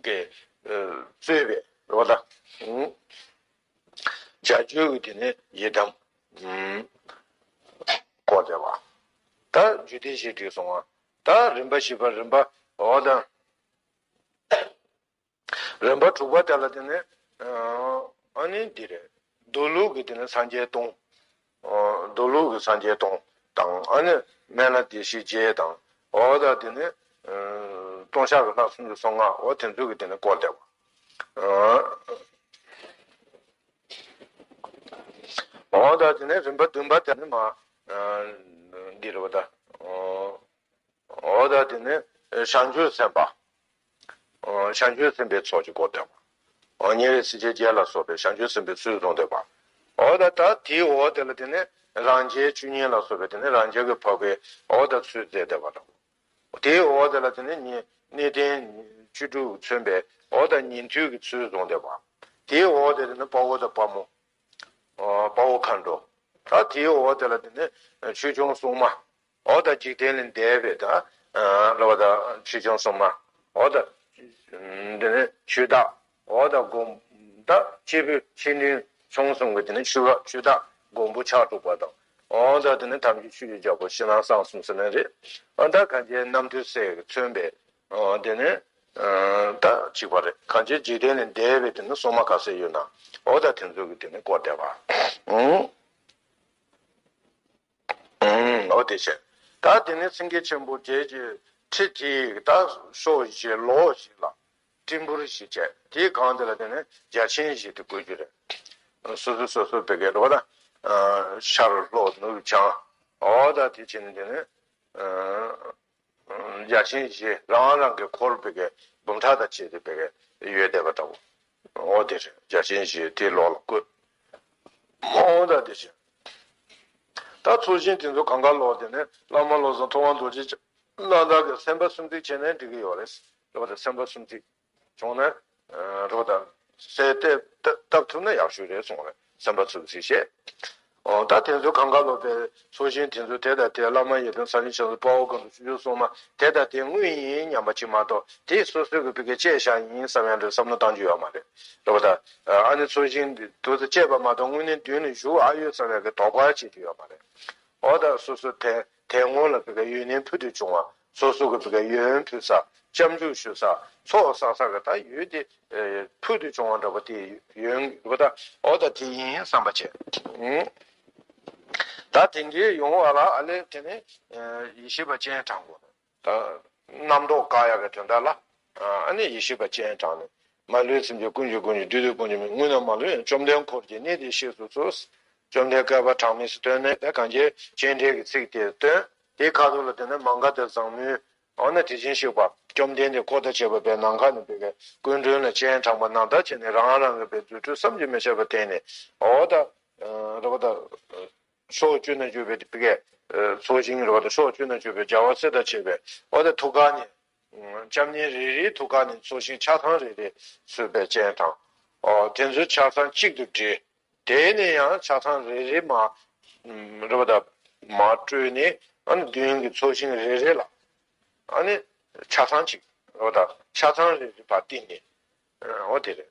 གྱིས་གཙོས་པའི་རེད་བ། ད་བྱ་རྒྱུད་ཀྱི་དེ་ནི་ཡི་དམ་བསྐོར་བསྡད་པ། ད་རྒྱུད་སྡེ་བཞི་བསྒྲིགས་སོང་བ། ད་རིམ་པ་བཞི་པ་རིམ་པ་འོ་ད། རིམ་པ་དྲུག་པ་དེ་ལ་དེ་ནི་ཨ་ནི་འདི་རེད། མདོ་ལུགས་ཀྱི་དེ་ནི་སངས་རྒྱས་སྟོང་། མདོ་ལུགས་ཀྱི་སངས་རྒྱས་སྟོང་དང་ཨ་ནི་སྨན་བླ་བདེ་གཤེགས་བརྒྱད་དང་འོ་ད་དེ་ནི་སྟོང་གཞག་གི་ལྷ་སུམ་ཅུ་སོ་ལྔ་འོ་དེ་ཚོ་གི་དེ་ནི་བསྐོར་བསྡད་པ། འོ་ད་དེ་ནས་རིམ་པ་བདུན་པ་དེ་ནི་མ་འདི་རེད་པ་ད། འོ་ད་དེ་ནི་བྱང་ཆུབ་སེམས་དཔའ། བྱང་ཆུབ་སེམས་དཔའི་ཚོགས་ཀྱིས་བསྐོར་བསྡད་པ། ཉེ་བའི་སྲས་བཅས་བརྒྱད་ལ་སོགས་པའི་བྱང་ཆུབ་སེམས་དཔའི་ཚུལ་བཟུང་བསྡད་པ། འོ་ད་ད་དེའི་འོག་དེ་ལ་དེ་ནི་རང་རྒྱལ་བཅུ་གཉིས་ལ་སོགས་པའི་དེ་ནི་རང་རྒྱལ་གྱི་འཕགས་པའི་འོ་ད་ཚུལ་མཛད་བསྡད་པ་དང་། དེའི་འོག་དེ་ལ་དེ་ནི་ཉི་གནས་བརྟན་བཅུ་དྲུག་མཚོན་པའི་འོ་ད་ཉན་ཐོས་ཀྱི་ཚུལ་བཟུང་བསྡད་པ། དེའི་འོག་དེ་ལ་ནི་དཔའ་བོ་དང་དཔའ་མོ། དཔའ་བོ་མཁའ་འགྲོ། ད་དེའི་འོག་དེ་ལ་དེ་ནི་ཆོས་སྐྱོང་སྲུང་མ། འོ་ད་འཇིག་རྟེན་ལས་འདས་པའི་ད་ལོ་ད་ཆོས་སྐྱོང་སྲུང་མ། འོ་ད་དེ་ནི་ཆོས་བདག་འོ་ད་སྒོམ་ད་སྐྱེས་བུ་ཆེ་འབྲིང་ཆུང་གསུམ་གྱི་དེ་ནི་ཆོས་བདག་ཆོས་བདག་མགོན་པོ་ཕྱག་དྲུག་པ་དང་། འོ་ད་དེ་ནི་དམ་ཆོས་ཆོས་ཀྱི་རྒྱལ་པོ་ཕྱི་ནང་གསང་གསུམ་ཟེར་ན་རེད། འོ་ད་གང་ཅི་རྣམ་ཐོས་སྲས་ཀྱིས་མཚོན་པའི་འོ་དེ་ནི་ད་གཅིག་པ་རེད། གང་ཅི་འཇིག་རྟེན་ལས་འདས་པའི་དེ་ནི་སྲུང་མ་ག་ཚད་ཡོད་ན་འོ་ད་དེ་ཚོ་གི་དེ་ནི་བསྐོར་བསྡད་པ། འོ་དེ་བྱས། ད་དེ་ནས་སེང་གེ་ཆེན་པོ་བརྒྱད་ཀྱི་ཁྲི་དེའི་ད་ཕྱོགས་བཞི་ལོགས་བཞི་ལ་སྤྲིན་ཕུང་བཞི་བྱས། དེའི་སྒང་དེ་ལ་དེ་ནས་རྒྱལ་ཆེན་བཞི་དེ་བཀོད་རྒྱུ་རེད། སོ་སོ་སོ་སོ་བི་གའི་རེད་པ་ད། ཤར་ལྷོ་ནུབ་བྱང་། འོ་ད་དེ་བྱས་ནས་དེ་ནས་རྒྱལ་ཆེན་བཞི་རང་རང་གི་འཁོར་བི་གའི་འབུམ་ཕྲག་དང་བཅས་ཏེ་བི་གའི་ཡོད་བསྡད་པ་འདྲ་བོ། འོ་དེ་རེད། རྒྱལ་ཆེན་བཞི་དེ་ལོགས་ལ་བཀོད། འོ་ད་དེ་བཞིན། ད་ཚོགས་ཞིང་དེ་ཚོ་གང་ག་ལོག་དེ་ནས་བླ་མ་བློ་བཟང་ཐུབ་དབང་རྡོ་རྗེ་རྣམ་དག་གི་སེམས་དཔའ་སུམ་བརྩེགས་བྱས་ནས་འགྲིག་གི་ཡོད་རེད། རེད་པ་ད། སེམས་དཔའ་སུམ་བརྩེགས་བྱུང་ན་རེད་པ་ད། གསལ་བཏབ་བཏབ་ཐུབ་ན་ཡག་ཤོས་རེད་གསུངས་རེད། སེམས་དཔའ་སུམ་བརྩེགས་བྱས། འོ་ད་དེ་ཚོ་གང་ག་ལོག་པའི་ཚོགས་ཞིང་དེ་ཚོ་དེ་དང་དེ་བླ་མ་ཡི་དམ་ས་ལེ་ཆེན་དཔའ་བོ་གང་དུ་ཆུ་ཆུ་སོང་མ་དེ་དང་དེ་དངོས་ཡིན་སྙམ་པ་ཅིག་མ་གཏོགས་དེ་སོ་སོའི་གི་བི་གའི་བཅད་བཞག་ཡིན་བསམ་ཡང་འདྲ་བསམ་བློ་བཏང་རྒྱུ་ཡོད་མ་རེད། རེད་པ་ད། ཨ་ནི་ཚོགས་ཞིང་འདི་དུ་བཅད་པ་མ་གཏོགས་དངོས་གནས་མདུན་ནས་བཞུགས་ཨ་ཡོད་བསམ་ཡག་གི་དོགས་པ་བྱེད་རྒྱུ་ཡོད་མ་རེད། འོ་ད་སོ་སོ་དེ་དེ་སྔོན་ལ་བི་གའི་ཡོན་ཏན་ཕུལ་དུ་བྱུང་བ་སོ་སོ་གི་བི་གའི་ཡོན་ཕུལ་ས་སྐྱབས་འཇུག་ཞུ་ས་ཚོགས་བསགས་ས་གི་ད་ཡོད་དེ་ཕུལ་དུ་བྱུང་བ་འདྲ་པོ་དེ་ཡོན་རེད་པ་ད། འོ་ད་དེ་ཡིན་བསམ་པ་བྱས། ད་དེ་འདྲའི་ཡོང་བ་ལ་ཨ་ལས་དེ་ནས་ཡེ་ཤེས་པ་སྤྱན་དྲངས་དགོས། ད་རྣམ་རྟོག་བཀག་ཡག་གི་དོན་དག་ལ་ཨ་ནི་ཡེ་ཤེས་པ་སྤྱན་དྲངས་ནས་མ་ལུས་སེམས་ཅན་ཀུན་གྱི་ཀུན་གྱི་བདུད་སྡེ་ཀུན་གྱི་མི་དངོས་རྣམས་མ་ལུས་ཡང་བཅོམ་ལྡན་འཁོར་གྱི་གནས་འདི་གཤེགས་སུ་གསོལ། བཅོམ་ལྡན་བསྐལ་པ་གྲངས་མེད་སུ་བསྟོད་ནས་ད་གང་བྱས་སྤྱན་འདྲེན་གྱི་ཚིག་དེ་བཏོན། དེའི་ཁ་ཐུག་ལ་དེ་ནས་མ་ག་དྷ་བཟང་མོས་འོ་ན་དེ་བཞིན་གཤེགས་པ་བཅོམ་ལྡན་འདས་འཁོར་དང་བཅས་པ་པའི་ནམ་མཁའ་ནས་བི་གའི་སྐུ་མགྲོན་ལ་སྤྱན་དྲངས་པ་ནང་ལྟར་བྱས་ནས་རང་རང་གི་བི་གའི་རྫུ་འཕྲུལ་བསམ་གྱིས་མི་ཁྱབ་པ་བསྟན་ནས་འོ་ད་རེད་པ་ད། ཕྱོགས་བཅུ་ན་བཞུགས་པའི་བི་གའི་ཚོགས་ཞིང་རེད་པ་ད། ཕྱོགས་བཅུ་ན་བཞུགས་པའི་རྒྱལ་བ་སྲས་དང་བཅས་པའི་འོ་ད་ཐུགས་ཀ་ནས་སྐྱབས་གནས་རེ་རེའི་ཐུགས་ཀ་ནས་ཚོགས་ཞིང་ཆ་ཚང་རེ་རེ་ཚུད་པའི་སྤྱན་དྲངས། འོ་དེ་ཚོ་ཆ་ཚང་གཅིག་ཏུ་སྒྲིལ། དེ་ནས་ཡང་ཆ་ཚང་རེ་རེ་མ་རེད་པ་ད་མ་སྤྲོས་ནས་ཨ་ནི་མདུན་གྱི་ཚོགས་ཞིང་རེ་རེ་ལ་ཨ་ནི་ཆ་ཚང་གཅིག་རེད་པ་ད། ཆ་ཚང་རེ་རེ་བར་བསྟན་ནས། འོ་དེ་རེད།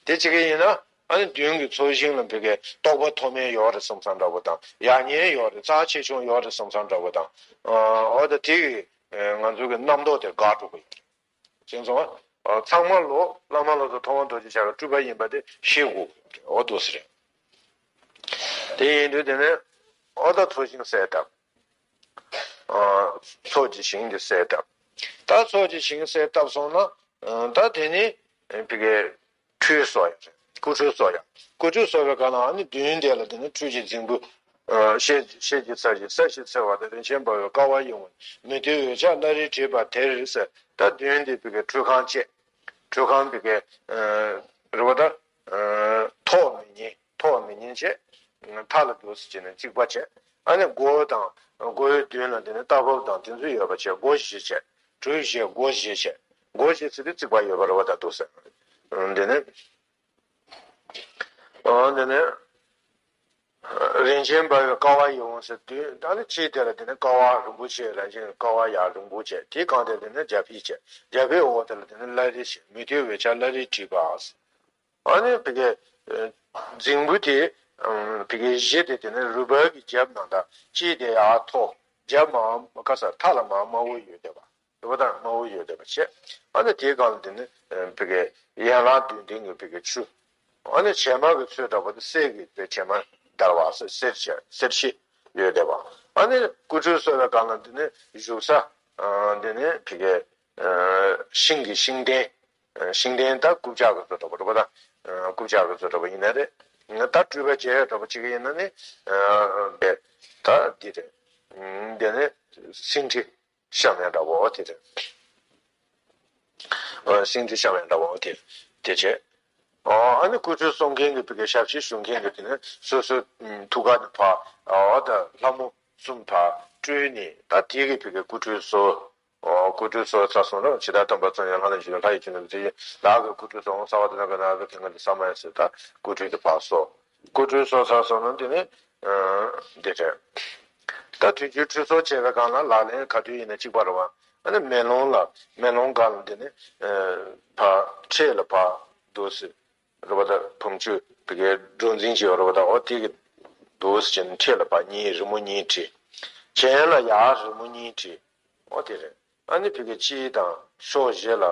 དེ་བྱེད་ཀྱི་ཡིན་ན་ཨ་ནི་མདུན་གྱི་ཚོགས་ཞིང་ལ་བི་གའི་རྟོགས་པ་མཐོ་དམན་ཡོད་རེད་བསམ་བསམ་འདྲ་པོ་དང་ཡང་ཉེན་ཡོད་རེད། རྩ་ཆེ་ཆུང་ཡོད་རེད་བསམ་བསམ་འདྲ་པོ་དང་། འོ་ད་དེ་གི་ང་ཚོ་གི་རྣམ་རྟོག་དེ་འགག་འགྲོ་གི་ཡོད་རེད། བྱས་ཙང་ཚང་མ་ལོ་བླ་མ་བློ་བཟང་ཐུབ་དབང་རྡོ་རྗེ་འཆང་གི་སྤྲུལ་པ་ཡིན་པ་དེ་ཤེས་དགོས་ཀྱི་རེད། འོ་འདུག་སེ་རེད། དེ་ཡིན་དུས་དེ་ནས་འོ་ད་ཚོགས་ཞིང་གསལ་བཏབ། ཚོགས་ཀྱི་ཞིང་འདི་གསལ་བཏབ། ད་ཚོགས་ཀྱི་ཞིང་གསལ་བཏབ་སོང་ན་ད་དེ་ནི་བི་གའི་ཁྲུས་གསོལ་ཡག་རེད། སྐུ་ཁྲུས་གསོལ་ཡག་སྐུ་ཁྲུས་གསོལ་བའི་སྒང་ལ་ཨ་ནི་མདུན་དེ་ལ་དེ་ནི་ཁྲུས་ཀྱི་རྫིང་བུ། ཤེལ་ཤེལ་གྱི་ཚལ་གྱི་ས་གཞི་འཚེར་བ་དང་རིན་ཆེན་འབར་བའི་ཀ་བ་ཡིད་འོང་མེ་ཏོག་འོད་ཆགས་བླ་རེ་བྲིས་པ་དེར་ཟེར། ད་མདུན་དེ་བི་གའི་ཁྲུས་ཁང་བཅས། ཁྲུས་ཁང་བི་གའི་རེད་པ་ད། ཐོག་མི་ཉན་ཐོག་མི་ཉན་བྱས། མཐའ་ལ་འདུག་སེ་བྱས་ནས་རྩིག་པ་བྱས། ཨ་ནི་སྒོ་དང་སྒོའི་མདུན་ལ་དེ་ནི་རྟ་བབས་དང་དེ་ཚོ་ཡོད་པ་བྱས། སྒོ་བཞི་བྱས། གྲུ་བཞི་སྒོ་བཞི་བྱས། སྒོ་བཞི་ཟེར་དུས་རྩིག་པ་ཡོད་པ་རེད་པ་ད་འདུག་སེ། དེ་ནི། འོ་དེ་ནི། རིན་ཆེན་འབར་བའི་ཀ་བ་ཡིད་འོང་ཟེར་དུས་ད་ནི་ཕྱི་དེ་ལ་དེ་ནི་ཀ་བ་རིན་པོ་ཆེ་རིན་ཆེན་ཀ་བ་ཡག་རིན་པོ་ཆེ་དེའི་སྒང་དེ་དེ་ནི་རྒྱ་ཕིབས་བྱས། རྒྱ་ཕིབས་འོག་དེ་ལ་དེ་ནི་བླ་རེ་བྱས། མེ་ཏོག་འོད་ཆགས་བླ་རེ་བྲིས་པ། ཨ་ནི་བི་གའི་རྫིང་བུ་དེ་བི་གའི་གཞི་དེ་དེ་ནི་རུས་སྦལ་གྱི་རྒྱབ་ནང་དང་ཕྱི་དེ་ཡར་མཐོ། རྒྱབ་མར་ཁ་ས་མཐའ་ལ་མར་དམར་པོ་ཡོད་བསྡད་པ། རེད་པ་ད་དམར་པོ་ཡོད་བསྡད་པ་བྱས། ཨ་ནི་དེའི་སྒང་ལ་དེ་ནི་བི་གའི་ཡན་ལག་བདུན་ལྡན་གྱི་བི་གའི་ཆུ། ཨ་ནི་བྱེ་མ་གི་ཚོས་འདྲ་པོ་དེ་གསེར་གྱི་བྱེ་མ་འདར་བ་སེར་སེར་བྱས་སེར་ཕྱེ་ཡོད་བསྡད་པ། ཨ་ནི་སྐུ་ཁྲུས་གསོལ་བའི་སྒང་ལ་དེ་ནི་བཞུགས་ས་དེ་ནི་བི་གའི་ཤིང་གི་ཤིང་རྟེན། ཤིང་རྟའི་ད་རྐུབ་བཀྱག་གི་བཟོ་འདྲ་པོ་རེད་པ། ད་རྐུབ་བཀྱག་གི་བཟོ་འདྲ་པོ་ཡིན་ན་རེད། ད་སྤྲུལ་པ་མཇལ་ཡག་འདྲ་པོ་བྱེད་ཀྱི་ཡིན་ན་ནི་ད་འདི་རེད། འདི་ནི་སེང་ཁྲི་བཤམས་ཡག་འདྲ་པོ་དེ་རེད། ཨ། སེང་ཁྲི་བཤམས་ཡག་འདྲ་པོ་དེ་དེ་བྱས། ཨ་ནི་སྐུ་ཁྲུས་གསོལ་མཁན་གྱི་བི་གའི་ཞབས་ཕྱི་ཞུ་མཁན་གྱི་དེ་ནི་སོ་སོའི་ཐུགས་ཀ་ནས་ཕར། ཨ། ད་ལྷ་མོ་གསུམ་ཕར་སྤྲུལ་ནས་ད་དེ་གི་བི་གའི་སྐུ་ཁྲུས་གསོལ། ཨོ། སྐུ་ཁྲུས་གསོལ་ཚར་སོང་ན་ཇི་ལྟར་སྟོན་པ་ཙམ་ཡང་ལྷ་ལ་བཞུགས་ལྷ་ཡི་ཆོས་རྣམས་ཀྱི་ཚུལ་བཞིན་བདག་གིས་སྐུ་ཁྲུས་གསོལ། ཚངས་པ་དེ་དག་གི་ནང་དུ་དེ་སྔར་གྱི་ས་མ་ཡ་ཟེར། ད་སྐུ་ཁྲུས་དེ་ཕར་གསོལ། སྐུ་ཁྲུས་གསོལ་ཚར་སོང་ན་དེ་ནི་འདི་རེད། ད་དུས་རྒྱུན་ཁྲུས་གསོལ་བྱས་པའི་སྒང་ལ་ལག་ལེན་ག་དུས་ཡིན་ན་གཅིག་པ་རེད་པ། ཨ་ནི་མེ་ལོང་ལ་མེ་ལོང་སྒང་ལ་དེ་ནི་ཕར་འཕྲེད་ལ་ཕར་འདུག་སེ་རེད་པ། ད་བུམ་ཆུ་བི་གའི་སྒྲོ་འཛིན་བྱས་པ་རེད་པ། ད་འོ་དེ་གི་འདུག་སེ་བྱས་ནས་འཕྲེད་ལ་ཕར་གཉིས་རི་མོ་གཉིས་བྲིས། གྱེན་ལ་ཡར་རི་མོ་གཉིས་བྲིས། འོ་དེ་རེད། ཨ་ནི་བི་གའི་སྤྱི་དང་ཕྱོགས་བཞི་ལ་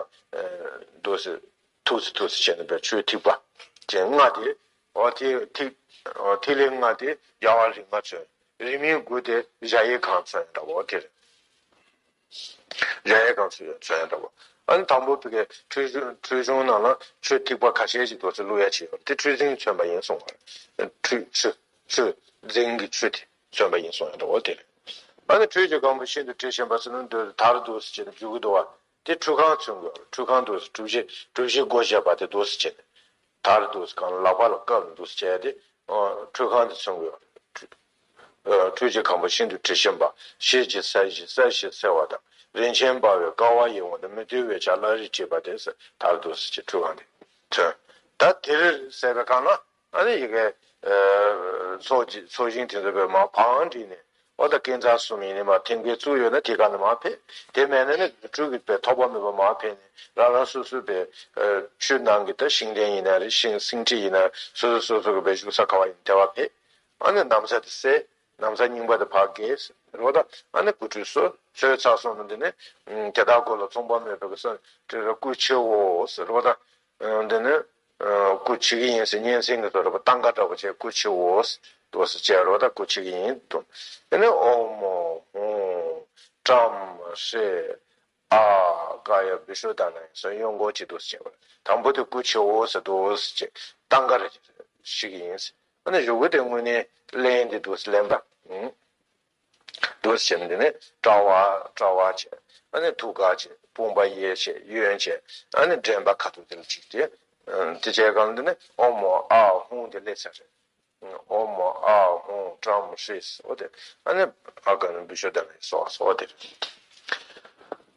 འདུག་སེ་ཐུགས་སུ་ཐུགས་སུ་བྱས་ནས་པའི་ཆོས་ཐིགས་པ་ཅན་ལྔ་དེ། འོ་དེ་ཐིག་འོ་ཐིག་ལེ་ལྔ་དེ་རྒྱལ་བ་རིགས་ལྔ་མཚོན། རིང་མིན་དགུ་དེ་གཞལ་ཡས་ཁང་མཚོན་འདྲ་བོ་དེ་རེད། གཞལ་ཡས་ཁང་མཚོན་འདྲ་བོ། ཨ་ནི་དང་པོ་བི་གའི་ཁྲུས་གཞུང་ཁྲུས་གཞུང་ནང་ལ་ཆོས་ཐིགས་པ་ཁ་ཤས་ཤིག་འདུག་སེ་བླུག་ཡག་བྱས་ཡོད་རེད། དེ་ཁྲུས་རྫིང་མཚོན་པ་ཡིན་གསུངས་པ་རེད། ཁྲུས་ཆུ་ཁྲུས་རྫིང་གི་ཆུ་དེ་མཚོན་པ་ཡིན་གསུངས་ཡག་འདྲ་བོ་དེ་རེད། ཨ་ནི་ཁྲུས་ཀྱི་སྒམ་པོ་ཤིན་ཏུ་དྲི་ཞིམ་པ་ཟེར་ན་འདི་དར་འདུག་སེ་བྱས་ནས་འཇུག་གི་འདུག་པ། དེ་ཁྲུས་ཁང་མཚོན་དགོས། ཁྲུས་ཁང་འདུག་སེ་གྲུ་བཞི་གྲུ་བཞི་སྒོ་བཞི་པ་དེ་འདུག་སེ་བྱས་ནས་དར་འདུག་སེ་གང་ལག་པ་ལ་བཀབ་ནས་འདུག་སེ་བྱས་ཏེ། ཨ། ཁྲུས་ཁང་དེ་མཚོན་དགོས། ཁྲུས་ཁྲུས་ཀྱི་སྒམ་པོ་ཤིན་ཏུ་དྲི་ཞིམ་པ། ཞལ་གྱི་ས་གཞི་ས་གཞི་འཚེར་བ་དང་། རིན་ཆེན་འབར་བའི་ཀ་བ་ཡིད་འོང་དང་། མི་ཐུལ་འོད་ཆགས་བླ་རེ་བྲིས་པ་དེ་ཟེར་དར་འདུག་སེ་བྱས་ཁྲུས་ཁང་དེ་མཚོན། ད་དེ་རེད་ཟེར་བའི་སྒང་ལ། ཨ་ནི་ཡི་གེ་ཚོགས་ཀྱི་ཚོགས་ཞིང་དེ་ཚོ་བའི་མར་བང་བསྒྲིགས་ནས། འོ་ད་བསྐྱེད་རྫོགས་གསུམ་ཡིན་ནི་མར་ཐེམ་སྐས་བཙུགས་ཡོད་ན་དེ་ག་ནས་མར་ཕེབས། དེ་མེད་ན་ནི་སྤྲུལ་སྐུ་པའི་ཐོགས་པ་མེད་པ་མར་ཕེབས་ནས་རང་རང་སོ་སོའི་པའི་ཆུ་ནང་གི་ད་ཤིང་རྟ་ཡིན་ན་རེད། ཤིང་སེང་ཁྲི་ཡིན་ན་སོ་སོ་སོ་སོ་གི་པའི་བཞུགས་ས་ག་བ་ཡིན་དེ་བ་ཕེབས། ཨ་ནི་ན་བཟའ་དེ་གསོལ། ན་བཟའ་རྙིང་པ་དེ་ཕར་བཀལ་རོ། ད་ཨ་ནི་སྐུ་ཁྲུས་གསོལ། གསོལ་ཚར་སོང་ན་འདི་ནི་དེ་དག་གོ་ལ་མཚུངས་པ་མེད་པའི་གི་ས་དེ་ལ་སྐུ་ཆེའོ་ཟེར་རོ། ད། འདི་ནི། སྐུ་བྱེད་ཀྱི་ཡིན་ཟེར་སྙན་སེང་གི་བཟོ་འདྲ་པོ་ཏང་ཀ་འདྲ་པོ་བྱས་སྐུ་བྱེད་འོ་ཟེར་འདུག་སེ་བྱས་རོ། ད་སྐུ་བྱེད་ཀྱི་ཡིན་འདུག་དེ་ནི་ཨོཾ་ཧཱུྃ་ཏྲཾ་ཧྲཱིཿ་ཨཱཿ་ཀཱ་ཡ་བི་ཤུདྡྷ་ནཱ་ཡ་ཟེར་གཡོན་སྐོར་གྱིས་འདུག་སེ་བྱས་པ། དང་པོ་དེ་སྐུ་བྱེད་འོ་ཟེར་འདུག་སེ་བྱས་ཏང་ཀ་རེ་བྱེད་ཀྱི་ཡིན་ཟེར། ཨ་ནི་གཞུག་གུ་དེ་དངོས་གནས་ལེན་དེ་འདུག་སེ་ལེན་པ། འདུག་སེ་བྱས་ནས་འདི་ནི་དཔྲལ་བ་དཔྲལ་བ་བྱས། ཨ་ནི་ཐུགས་ཀ་བྱས། དཔུང་པ་གཡས་བྱས། གཡོན་བྱས། ཨ་ནི་འདྲེན་པ་ཁ་ཐུག་དེ་ལ་གཅིག་སྟེ། དེ་བྱས་གང་འདི་ནི་ཨོཾ་ཨཱཿཧཱུྃ་དེ་སླེབས་ཚར་རེད། ཨོཾ་ཨཱཿཧཱུྃ་ཏྲཾ་ཧྲཱིཿ་འོ་དེ། ཨ་ནི་ཨཱཿ་ཀཱ་ཡ་བི་ཤུདྡྷ་ནཱ་ཡ་སྭཱ་ཧཱ་འོ་དེ་རེད།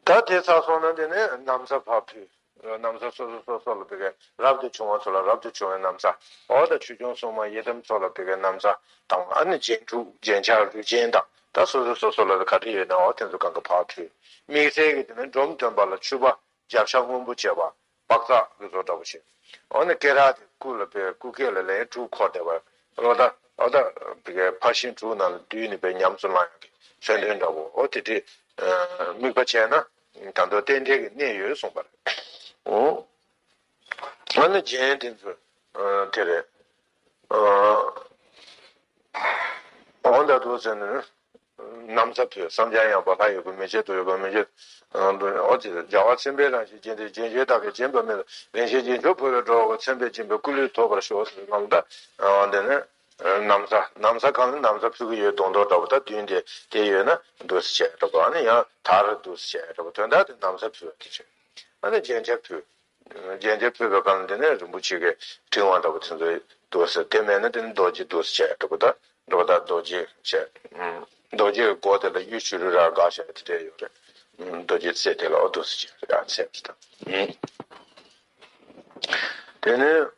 ད་དེ་ཚར་སོང་ན་འདི་ནི་ན་བཟའ་ཕར་ཕུལ། ན་བཟའ་སོ་སོ་སོ་སོ་ལ་བི་གའི་རབ་ཏུ་བྱུང་བ་ཚོ་ལ་རབ་ཏུ་བྱུང་བའི་ན་བཟའ། འོ་ད་ཆོས་སྐྱོང་སྲུང་མ་ཡི་དམ་ཚོ་ལ་བི་གའི་ན་བཟའ་དང་། ཨ་ནི་རྒྱན་དྲུག་རྒྱན་ཆ་རུས་རྒྱན་དང་། ད་སོ་སོ་སོ་སོ་ལ་ག་རེ་ཡོད་ན་འོ་དེ་ཚོ་གང་ག་ཕར་ཕུལ། དམིགས་བསལ་གྱི་དེ་ནི་འབྲོམ་སྟོན་པ་ལ་ཕྱུ་པ་རྒྱབ་ཤ་སྔོན་པོ་བྱས་པ། པགས་ཚག་གི་བཟོ་འདྲ་པོ་བྱས། འོ་ནི་སྐེ་རགས་དེ་སྐུ་ལ་བི་གའི་སྐུ་སྐེ་ལ་ལན་དྲུག་འཁོར་བསྡད་པ། འོ་ད་འོ་ད་བི་གའི་ཕར་ཕྱིན་དྲུག་ནང་ལ་བསྡུས་ནས་བི་ཉམས་སུ་བླང་ཡག་གི་མཚོན་དོན་འདྲ་པོ་འོ་དེ་འདྲའི་དམིགས་པ་བྱས་ན། ད་དུང་རྟེན་འབྲེལ་གྱི་གནད་ཡོད་གསུངས་པ་རེད། འོ། ཨ་ནི་རྒྱན་དེ་ཚོ་དེ་རེད། འོ་ད་དུ་ཟེར་ནས་ན་བཟའ་ཕུལ། སེམས་ཅན་ཡངས་པ་ལྷ་ཡི་སྐུ། མི་ཕྱེད་དུ་ཡོད་པ་མི་ཕྱེད། འོ་དེ་རྒྱལ་བ་སེམས་དཔའི་རང་བཞིན་ཅན་ཏེ། རྒྱན་གྱིས་བདག་གི་བརྒྱན་པ་མེད། རིན་ཆེན་རྒྱན་མཆོག་ཕུལ་བས་འགྲོ་བ་ཀུན། མཚན་དཔལ་སྦྱིན་པའི་སྐུ་ལུས་ཐོབ་པར་ཤོག་ཟེར་གང་ལྟར་འོ་དེ་ནི། ན་བཟའ་ན་བཟའ་གང་ལ་ན་བཟའ་ཕུལ་གྱི་ཡོད་མདོག་མདོག་འདྲ་པོ། ད་བདུན་དེ་དེ་ཡོད་ན་འདུག་སེ་བྱས་འགྲོ་དགོས། ཨ་ནི་ཡང་དར་འདུག་སེ་བྱས་འགྲོ་དགོས། དོན་དག་དེ་ན་བཟའ་ཕུལ་བ་དེ་བྱས། ཨ་ནི་རྒྱན་ཆ་ཕུལ། རྒྱན་ཆ་ཕུལ་བའི་སྒང་དེ་ནས་རིན་པོ་ཆེ་གི་ཕྲེང་བ་འདྲ་པོ་དེ་ཚོ་འདུག་སེ། དེ་མེད་ན་དེ་ནི་རྡོ་རྗེ་འདུག་སེ་བྱས་འགྲོ་དགོས། ད་འགྲོ་དགོས། ད་རྡོ་རྗེ་བྱས། རྡོ་རྗེ་གི་མགོ་དེ་ལ་གཡུ་བྱུ་རུ་ར་འགའ་ཤས་དེ་འདྲ་ཡོད་རེད། རྡོ་རྗེ་རྩེ་དེ་ལ་འོ་འདུག་སེ་བྱས་ཡ་ཚད་དེ་དང་། དེ་ནས།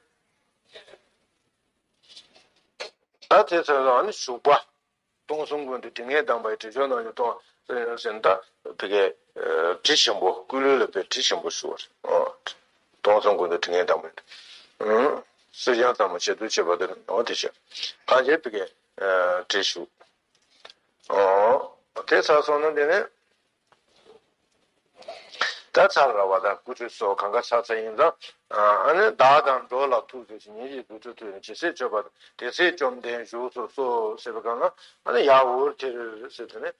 ད་དེ་ཚོ་ལ་ནི་བཞུགས་པ། སྟོང་གསུམ་ཀུན་ཏུ་དྲི་ངད་ལྡན་པ་ཡི། དྲི་མཆོག་རྣམས་ཀྱིས་སྟོང་ཟེར་ན། ད་བི་གའི་དྲི་ཞིམ་པོ། སྐུ་ལུས་ལ་བི་དྲི་ཞིམ་པོ་བྱུགས་པ་རེད། སྟོང་གསུམ་ཀུན་ཏུ་དྲི་ངད་ལྡན་པ་ཡི། སེར་སྦྱངས་ཚང་མ་ཞལ་དུ་མཆེད་པ་དེ་འོ་དེ་བྱས། གང་བྱས་བི་གའི་དྲི་བྱུགས། དེ་ཚར་སོང་ན་དེ་ནས། ད་ཚར་ར་བ་དང་སྐུ་ཁྲུས་སོགས་གང་ག་ཚར་ཚར་ཡིན་ཙང་། ཨ་ནི་བདག་དང་འགྲོ་ལ་ཐུགས་བརྩེ་ཞིང་། ཉེར་ཞིའི་རྫུ་འཕྲུལ་ཐོས་ནས། ཇི་སྲིད་སྤྱོད་པ་དེ་སྲིད་བཅོམ་ལྡན་བཞུགས་སུ་གསོལ་ཟེར་བའི་སྒང་ལ། ཨ་ནི་ཡར་འུར་ཐིར་ཟེར་དེ་ནས།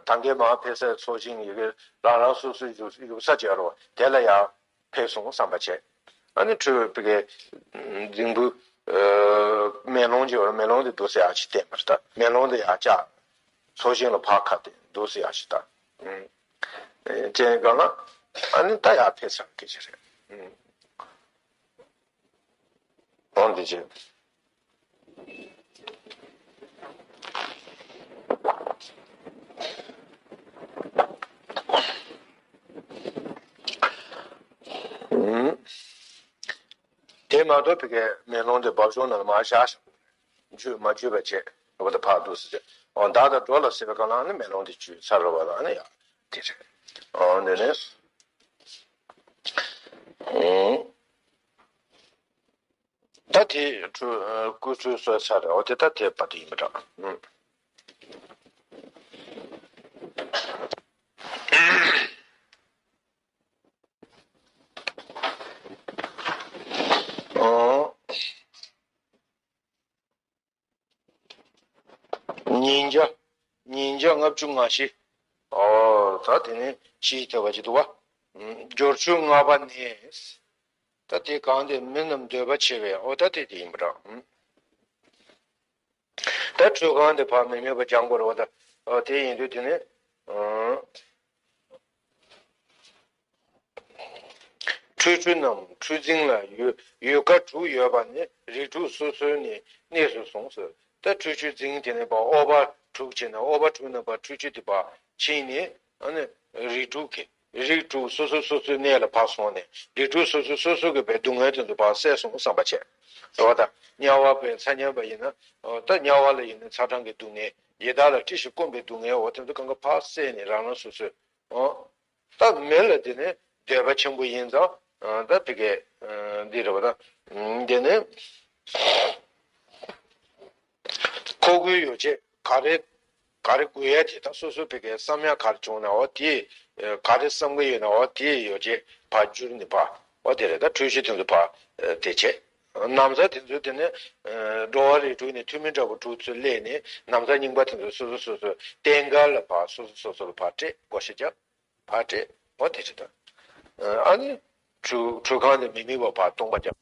ད་གིན་མར་ཕེབས་སའི་ཚོགས་ཞིང་ཡི་གེ་རང་རང་སོ་སོའི་བཞུགས་བཞུགས་ས་བྱས་རོ། དེ་ལ་ཡར། ཕེབས་སོང་བསམ་པ་བྱས། ཨ་ནི་ཁྲོས་པའི་གི་རྫིང་བུ་མེ་ལོང་ཅིག་ཡོད་རེད། མེ་ལོང་དེ་འདུག་སེ་ཡར་ཅིག་བསྟན་པ་རེད། ད་མེ་ལོང་དེ་ཡར་བཅག་ཚོ་ཞིང་ལ་ཕར་ཁ་གཏད་འདུག་སེ་ཡར་ཅིག་ད། ཅན་གང་ལ་ཨ་ནི་ད་ཡར་ཕེབས་ཚར་སྐད་ཆ་རེད། འོང་དེ་ཅི། དེ་མ་གཏོགས་ཕ་གིའི་མེ་ལོང་དེ་འབབ་གཞོང་ནང་ལ་མར་བཞག་བཞག་འཇུས་མ་འཇུས་པ་བྱས་རོ་ད་ཕར་འདུག་ཟེར། འོ་ད་ད་འགྲོ་ལ་ཟེར་བའི་སྒང་ལ་ནི་མེ་ལོང་དེ་འཇུས་ཚར་རོ་བ་ལ་ནི་ཡ་དེ་རེད། འོ་འདི་ནི། ད་དེ་ཁྲོས་སྐུ་ཁྲུས་གསོལ་ཚར་རེད། འོ་དེ་ད་དེ་པ་དེ་ཡིན་པ་འདྲ། ཉིས་བརྒྱ། ཉིས་བརྒྱ་ལྔ་བཅུ་ང་བཞི། ཨོ་ད་དེ་ནས་ཕྱིའི་ཐེབས་པ་ཅིག་འདུག་བ། སྦྱོར་ཆོས་ལྔ་པ་ནས། ད་དེ་གང་དེ་མི་རྣམས་འདོད་པ་ཆེ་བས། ཨོ་ད་དེ་དེ་ཡིན་པ་འདྲ། ད་ཁྲུས་ཁང་དེ་ཕར་མི་མེད་པ་སྦྱང་དགོས་རེད་བ། ད་ཨོ་དེ་ཡིན་དུས་དེ་ནས། ཁྲུས་ཆུ་རྣམས་ཁྲུས་རྫིང་ལ་ཡོད་ཡོད་ཀ་དྲུག་ཡོད་པ་ནི་རིགས་དྲུག་སོ་སོའི་ནི་གནས་སུ་གསུངས་སོ། ད་ཁྲུས་ཆུ་རྫིང་དེ་ནི་པ་ཨོ་བ་དྲུག་བྱས་ན་ཨོ་བ་དྲུག་རྣམ་པ་ཁྲུས་ཆུ་དེ་པ་ཕྱིན་ནས་ཨ་ནི་རིགས་དྲུག་གི་རིགས་དྲུག་སོ་སོ་སོ་སོའི་གནས་ལ་ཕར་སོང་ནས་རིགས་དྲུག་སོ་སོ་སོ་སོ་གི་པའི་སྡུག་བསྔལ་དེ་ཚོ་ཕར་བསལ་སོང་བསམ་པ་བྱས། དེ་བ་ད་དམྱལ་བ་པའི་ཚ་དམྱལ་བ་ཡིན་ན་ད་དམྱལ་བ་ལ་ཡིན་ན་ཚ་གྲང་གི་སྡུག་བསྔལ་ཡི་དྭགས་ལ་བཀྲེས་ཤིང་སྐོམ་པའི་སྡུག་བསྔལ་འོ་དེ་ཚོ་གང་ག་ཕར་བསལ་ནས་རང་རང་སོ་སོའི། ད་མི་ལ་དེ་ནི་འདོད་པ་ཆེན་པོ་ཡིན་ཙང་ད་ཕ་གི་འདི་རེད་བ། ད་དེ་ནི་ཁོ་དགོས་ཡོ་བྱད་ག་རེ་ག་རེ་དགོས་ཡ་དེ་ད་སོ་སོ་ཕ་གི་བསམ་ཡ་ག་རེ་བྱུང་ན་འོ་དེ་ག་རེ་བསམ་གི་ཡོད་ན་འོ་དེ་ཡོ་བྱད་ཕར་བསྒྱུར་ནས་ཕར་འོ་དེ་རེད། ད་འཁྲུས་གཞི་དེ་ཚོ་ཕར་དེ་བྱས། ན་བཟའ་དེ་ཚོ་དེ་ནི་འགྲོ་བ་རིགས་དྲུག་ནས་ཐུན་མིན་འདྲ་པོ་དྲུག་ཚོ་སླེབས་ནས་ན་བཟའ་རྙིང་པ་དེ་ཚོ་སོ་སོ་སོ་སོ་རྟེན་མཁན་ལ་ཕར་སོ་སོ་སོ་སོ་ལ་ཕར་སྤྲད་བགོ་བཤའ་རྒྱབ། ཕར་སྤྲད། འོ་དེ་རེད་ད། ཨ་ནི་ཁྲུས་ཁྲུས་ཁང་ནས་མི་དམིགས་པ་ཕར་སྟོང་པ་རྒྱབ།